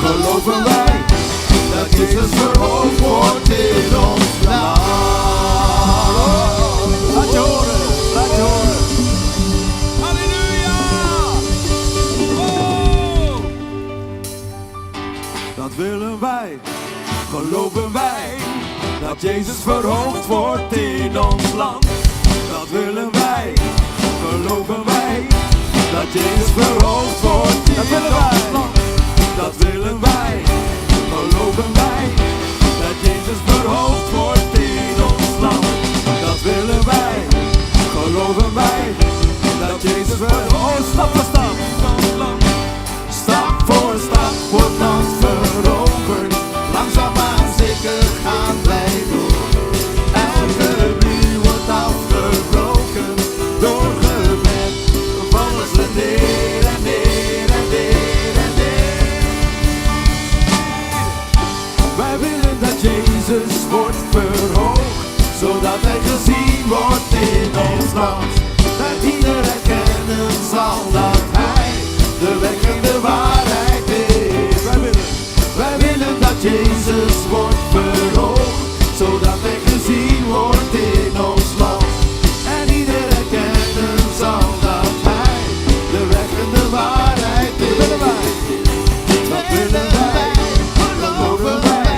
geloven wij, dat Jezus verhoogd Dat willen wij, geloven wij. Dat Jezus verhoogd wordt in ons land. Dat willen wij, geloven wij. Dat Jezus verhoogd wordt in ons land. Dat willen wij, geloven wij. Dat Jezus verhoogd wordt in ons land. Dat willen wij, geloven wij. Dat Jezus verhoogd stap voor stap. Stap voor stap wordt land veroverd. Langzaamaan zeker gaan wij door. Elke muur wordt afgebroken. Door gebed vallen ze neer en neer en neer en neer. Wij willen dat Jezus wordt verhoogd, zodat Hij gezien wordt in ons land. Dat ieder erkennen zal dat Hij de weg en de waarheid is. Wij willen, wij willen dat Jezus wordt verhoogd, zodat Hij gezien wordt in ons land. En ieder erkennen zal dat Hij de weg en de waarheid is. Dat willen wij, dat willen wij, geloven wij.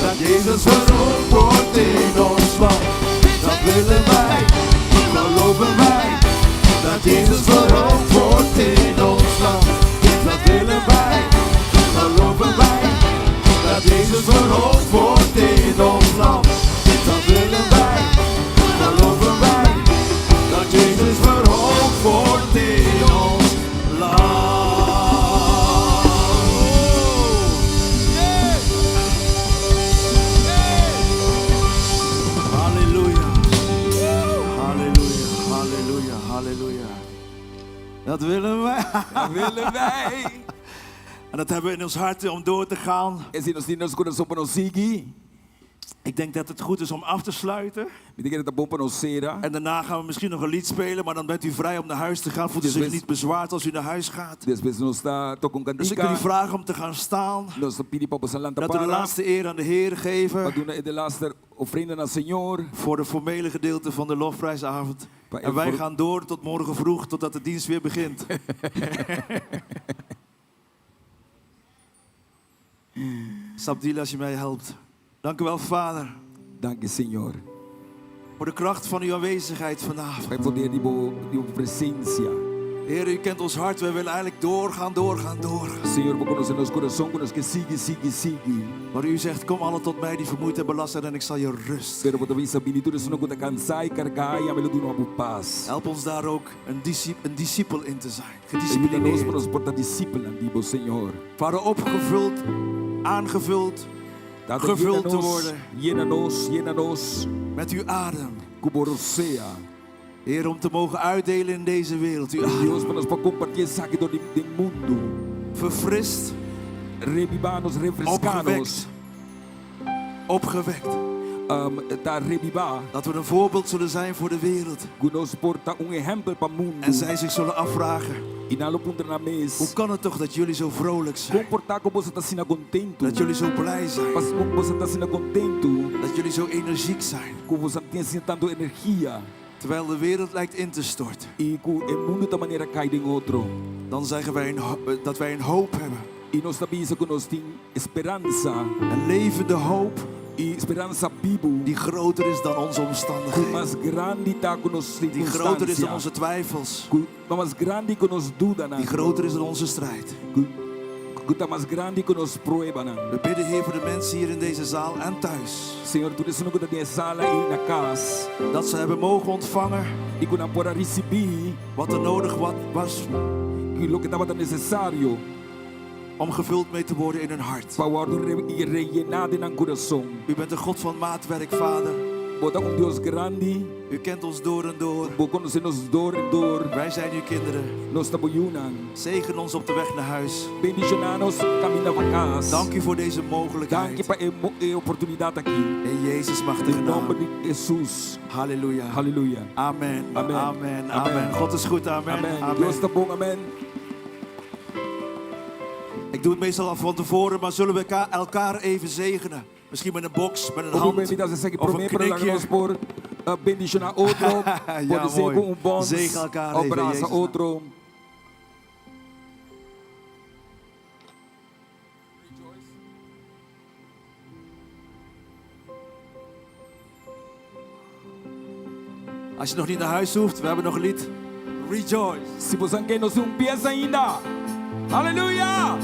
Dat Jezus verhoogd wordt in ons land. Dat willen wij, geloven wij. Dat Jezus verhoogd wordt in ons land. Dat willen wij, geloven wij. Dat Jezus verhoogd wordt in ons land. Dat willen wij, geloven wij. Dat Jezus verhoogd wordt in ons land. Halleluja. Halleluja, halleluja, halleluja. Dat willen wij. Dat willen wij. En dat hebben we in ons hart om door te gaan. Esei nos tin den nos kurason pa nos sigui. Ik denk dat het goed is om af te sluiten. Mi ta kere ta bon pa nos sera. En daarna gaan we misschien nog een lied spelen, maar dan bent u vrij om naar huis te gaan. Voelt u Dus zich we- niet bezwaard als u naar huis gaat. Despues nos ta toka un Dus ik wil u kantika. vragen om te gaan staan. Nos ta pidi pa boso lanta Dat we de para. laatste eer aan de Heer Pa geven. duna e delaster ofrenda na Señor. Voor de formele gedeelte van de lofprijsavond. Pa- En wij voor- gaan door tot morgen vroeg, totdat de dienst weer begint. Sabdil, als je mij helpt. Dank u wel, Vader, Danki, Señor. voor de kracht van uw aanwezigheid vanavond. Pa e poder di bo, di bo presensia. Heer, u kent ons hart. Wij willen eigenlijk doorgaan, doorgaan, doorgaan. Señor, bo konosé nos kurason, ku nos ke sigui, sigui, sigui. Maar u zegt, kom allen tot mij die vermoeid en belast zijn en ik zal je rust. Pero bo ta bisa bini tur esun ku ta kansá i kargá i ami lo duna bo pas. Help ons daar ook een, discip- een discipel in te zijn. Yuda nos pa Gedisciplineerd. nos por ta disipelnan di bo, Señor. Vader, opgevuld, aangevuld, Tata, gevuld yena te nos, worden yena nos, yena nos met uw adem. ku bo rosea. Heer, om te mogen uitdelen in deze wereld. Uw adem. Dios, pa nos por kompartí esaki dor di den mundu. Verfrist, Rebibá nos, refreská nos. opgewekt. Opgewekt. Um, ta rebibá. Dat we een voorbeeld zullen zijn voor de wereld. Ku nos por ta un ehèmpel pa mundu. En zij zich zullen afvragen, I nan lo puntra nan mes. hoe kan het toch dat jullie zo vrolijk zijn? Kon por ta ku boso ta asina kontentu. Dat jullie zo blij zijn. Pas kon boso ta asina kontentu. Dat jullie zo energiek zijn. Ku boso tin asina tantu energia. Terwijl de wereld lijkt in te storten. I ku e mundu ta manera kai den otro. Dan zeggen wij een ho- dat wij een hoop hebben. I nos ta bisa ku nos tin speransa. Een levende hoop I speransa bibu. die groter is dan onze Ku omstandigheden. mas grandi ta ku nos Die groter is dan sirkunstansia. onze twijfels. Ku ta mas grandi ku nos dudanan. Die groter is dan onze strijd. Ku, ku ta mas grandi ku nos pruebanan. We bidden Heer voor de mensen hier in deze zaal en thuis. Señor, tur esun ku ta den e sala i na kas. Dat ze hebben mogen ontvangen I ku nan por a risibí wat er nodig wa- was ku loke tabata nesesario om gevuld mee te worden in hun hart. pa wòrdu re, i reyená den nan kurason. U bent een God van maatwerk, Vader. Bo ta un Dios grandi, U kent ons door en door. Bo konosé nos dor i dor. Wij zijn uw kinderen. Nos ta bo yunan. Zegen ons op de weg naar huis. Bendishoná nos kaminda pa kas. Dank u voor deze Danki mogelijkheid. pa e, mo- e oportunidat aki. In Jezus' machtige Den nòmber naam. di Hesus. Halleluja. Halleluja. Amen. Amen. Amen. Amen. Amen. God is goed. Amen. Amen. Amen. Dios ta bon, amen. Ik doe het meestal al van tevoren, maar zullen we elkaar, elkaar even zegenen? Misschien met een box, met een Hopi hand mi ta hasi of promé een pero laga nos knikje. por bendishoná otro, Ja, por ser mooi. ku un bons, Zegen elkaar of even, brasa Jezus' naam. otro. Als je nog niet naar huis hoeft, we hebben nog een lied. Rejoice. Si bo ke, nos tin un piesa ainda. Aleluya!